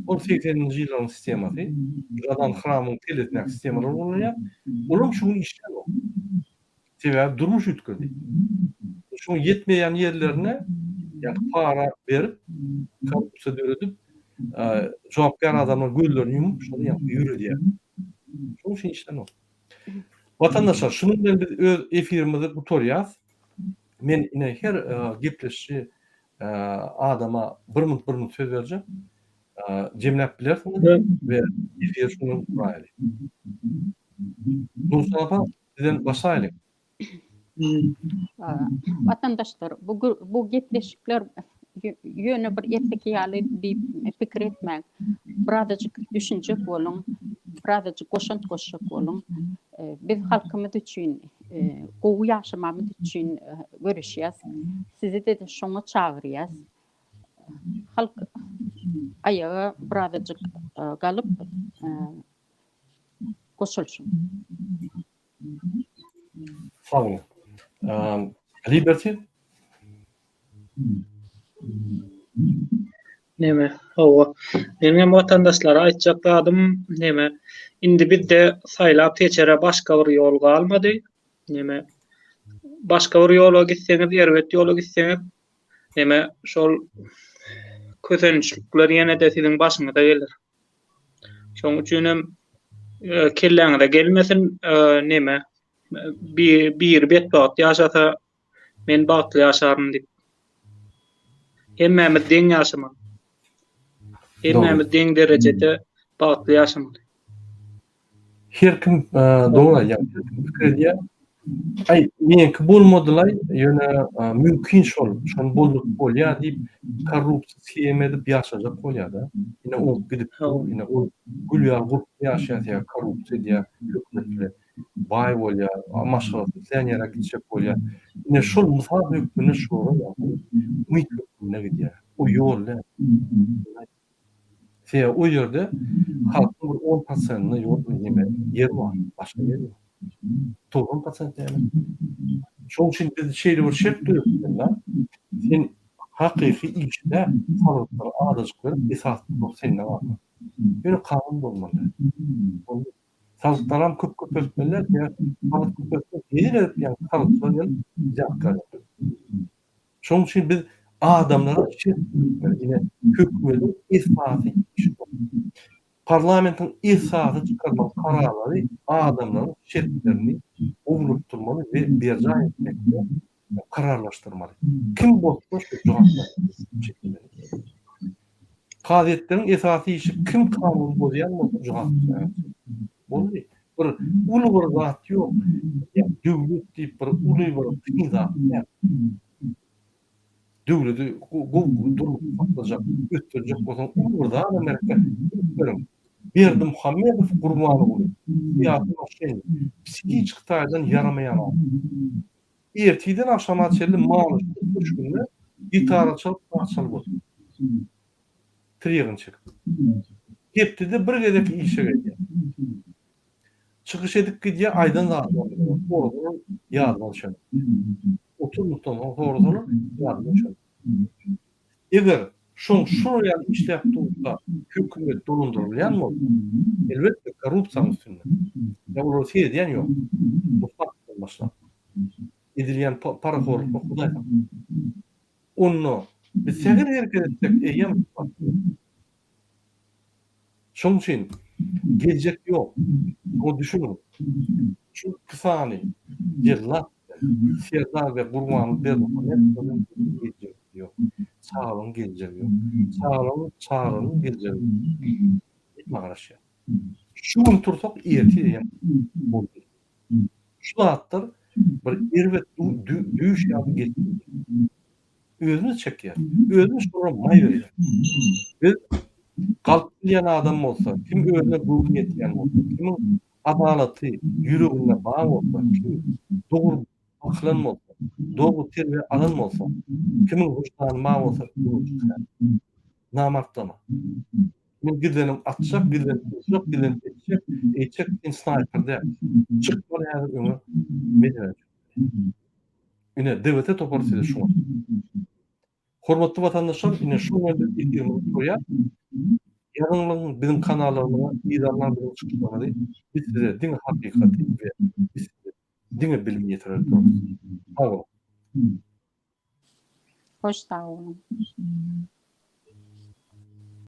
Ol 80-nji ýyllaryň sistemasy. Žadan Hramyň telesindäki sistemalary ulanýas. Olam şu gün işlänok. Sebäbi durmuş üýtgedi. Şoň ýetmeýän ýerlerine ýa para berip, korrupsiýa döredip, jogapkär adamlar gözlerini ýumup, şony ýöredýär. Şonuň üçin işlänok. Watandaşlar, şunuň bilen biz öz efirimizi gutarýas. Men ine her gepleşiji adama bir minut bir minut söz berjek. Jemläp bilersiňiz we efiri şunuň bilen gutaraýaly. Nursoltan apa, sizden başlaýlyň. Watandaşlar, bu bu gepleşikler ýöne bir erteki ýaly diýip pikir etmäň. Birazajyk düşünjek boluň, birazajyk goşant goşjak boluň. Biz halkymyz üçin, gowy ýaşamamyz üçin göreşýäs. Sizi-de şoňa çagyrýas. Halk aýaga birazajyk galyp goşulşyn. Sag boluň. Liberty? Neme, hawa. Meniň hem watandaşlara aýtjak zadym, neme, indi bizde saýlap seçere başga bir ýol galmady. Neme, başga bir ýola gitseňiz, erbet ýola gitseňiz, neme, şol kösençlikler ýene-de siziň başyňyza geler. Şonuň üçin hem kelläňize gelmesin, neme, biri betbagt ýaşasa, men bagtly ýaşaryn diýip. Hemmämiz deň ýaşamaly. Hemmämiz deň derejede bagtly ýaşamaly. Her kim dogry aýdýar, her kim pikir edýär. Aý, meňki bolmadylaý, ýöne mümkin şol, şony bolduryp bolýar diýip, korrupsiýa shema edip ýaşajak bolýar-da. Ine ol gidip dur, ine ol gül ýaly gurply ýaşaýar, sebäbi korrupsiýa edýär hökümet bilen. Baý bolýar, maşgalasy islän ýere gitjek bolýar. Ine şol mysal hökmünde şolara ýagny umyt hökmünde gidýär. O ýol däl. Sebäbi o ýerde halkyň bir on prosentine ýol neme ýer bar, başga ýer ýok. 90 prosent näme? Şonuň üçin biz şeýle bir şert döretmeli, sen hakyky işläp, salgytlary azajyk berip, esasy pul sende galmaly. Ýöne kanun bolmaly. Salgytlaram köp köpeltmeliler, sebäbi salgyt köpeltse hezil edip ýa salgytçylar gelip wzýatka alýar. Şonuň üçin biz adamlara şert döretmeli. Ine, hökümetiň esasy işi şol. Parlamentiň esasy çykarmaly kararlary adamlaryň şertlerini gowulaşdyrmaly we berjaý etmekde kararlaşdyrmaly. Kim bozsa şo jogap çekilmeli. Kazyýetleriň esasy işi kim kanuny bozýan bolsa jogap Boldy. Bir uly bir zat ýok. Döwlet diýip bir uly bir kyn zat däl. Döwleti gowy durmuşda saklajak, ösdürjek bolsaň uly bir zadam gerek däl. Üns beriň, Berdimuhamedow Gurbanguly syýasy moşennik, psihiçki taýdan ýaramaýan adam. Ertirden agşama çenli Manyşly köşgünde gitara çalyp, saz çalyp otyr. Tirýegini çekip. Hepdede bir gezek işe gelýär. Çykyş edip gidýär, aýdan zatlaryny sorasalar ýadyna düşenok. 30 minutdan soň sorasalar ýadyna düşenok. Eger şoň şular ýaly işläp dursa hökümet dolandyrylýan bolsa, elbetde korrupsiýanyň üstünde. Ýa olara seredýän ýok. Bu faktdan başlap. Edilýän parahorluklar Hudaý saklasyn. Onda biz sähel hereket etsek eýýäm Şonuň üçin geljek ýok. Muňa düşüniň. Şu iki sany jellat bilen Serdar we Gurbanguly Berdimuhamedow bilen geljek ýok. Çagalaryň geljegi ýok. Çagalaryň çagalarynyň geljegi ýok. Hemme garaşýar. Şu gün tursak ertir eýýäm boldy. Şu zatlar bir erbet düýş ýaly gelip durýar. Özümiz çekýäris. Özümiz şolara maý berýäris. Biz galp bilýän adam bolsa, kim özüne göwni ýetýän bolsa, kimiň adalaty ýüreginde bar bolsa, kim dogry bakylan bolsa, dogry terbiýe alan bolsa, kimiň wyždany bar bolsa öňe çykýar. Namartlama. Men gizlenip atjak, gizlenip urjak, gizlenip etjek, eýtjek, sen snaýper däl. Çykmaly häzir öňe meselä. Ine DWT topary size şuňa. Hormatly watandaşlar, ine şu bilen biz efirimizi gutarýas. Ýazyňlyň biziň kanallarymyza, yzarlaň biziň çykyşlarymyzy. Biz size diňe hakykaty we biz size diňe bilimi ýetirer durarys. Sag boluň. Hoş sag boluň.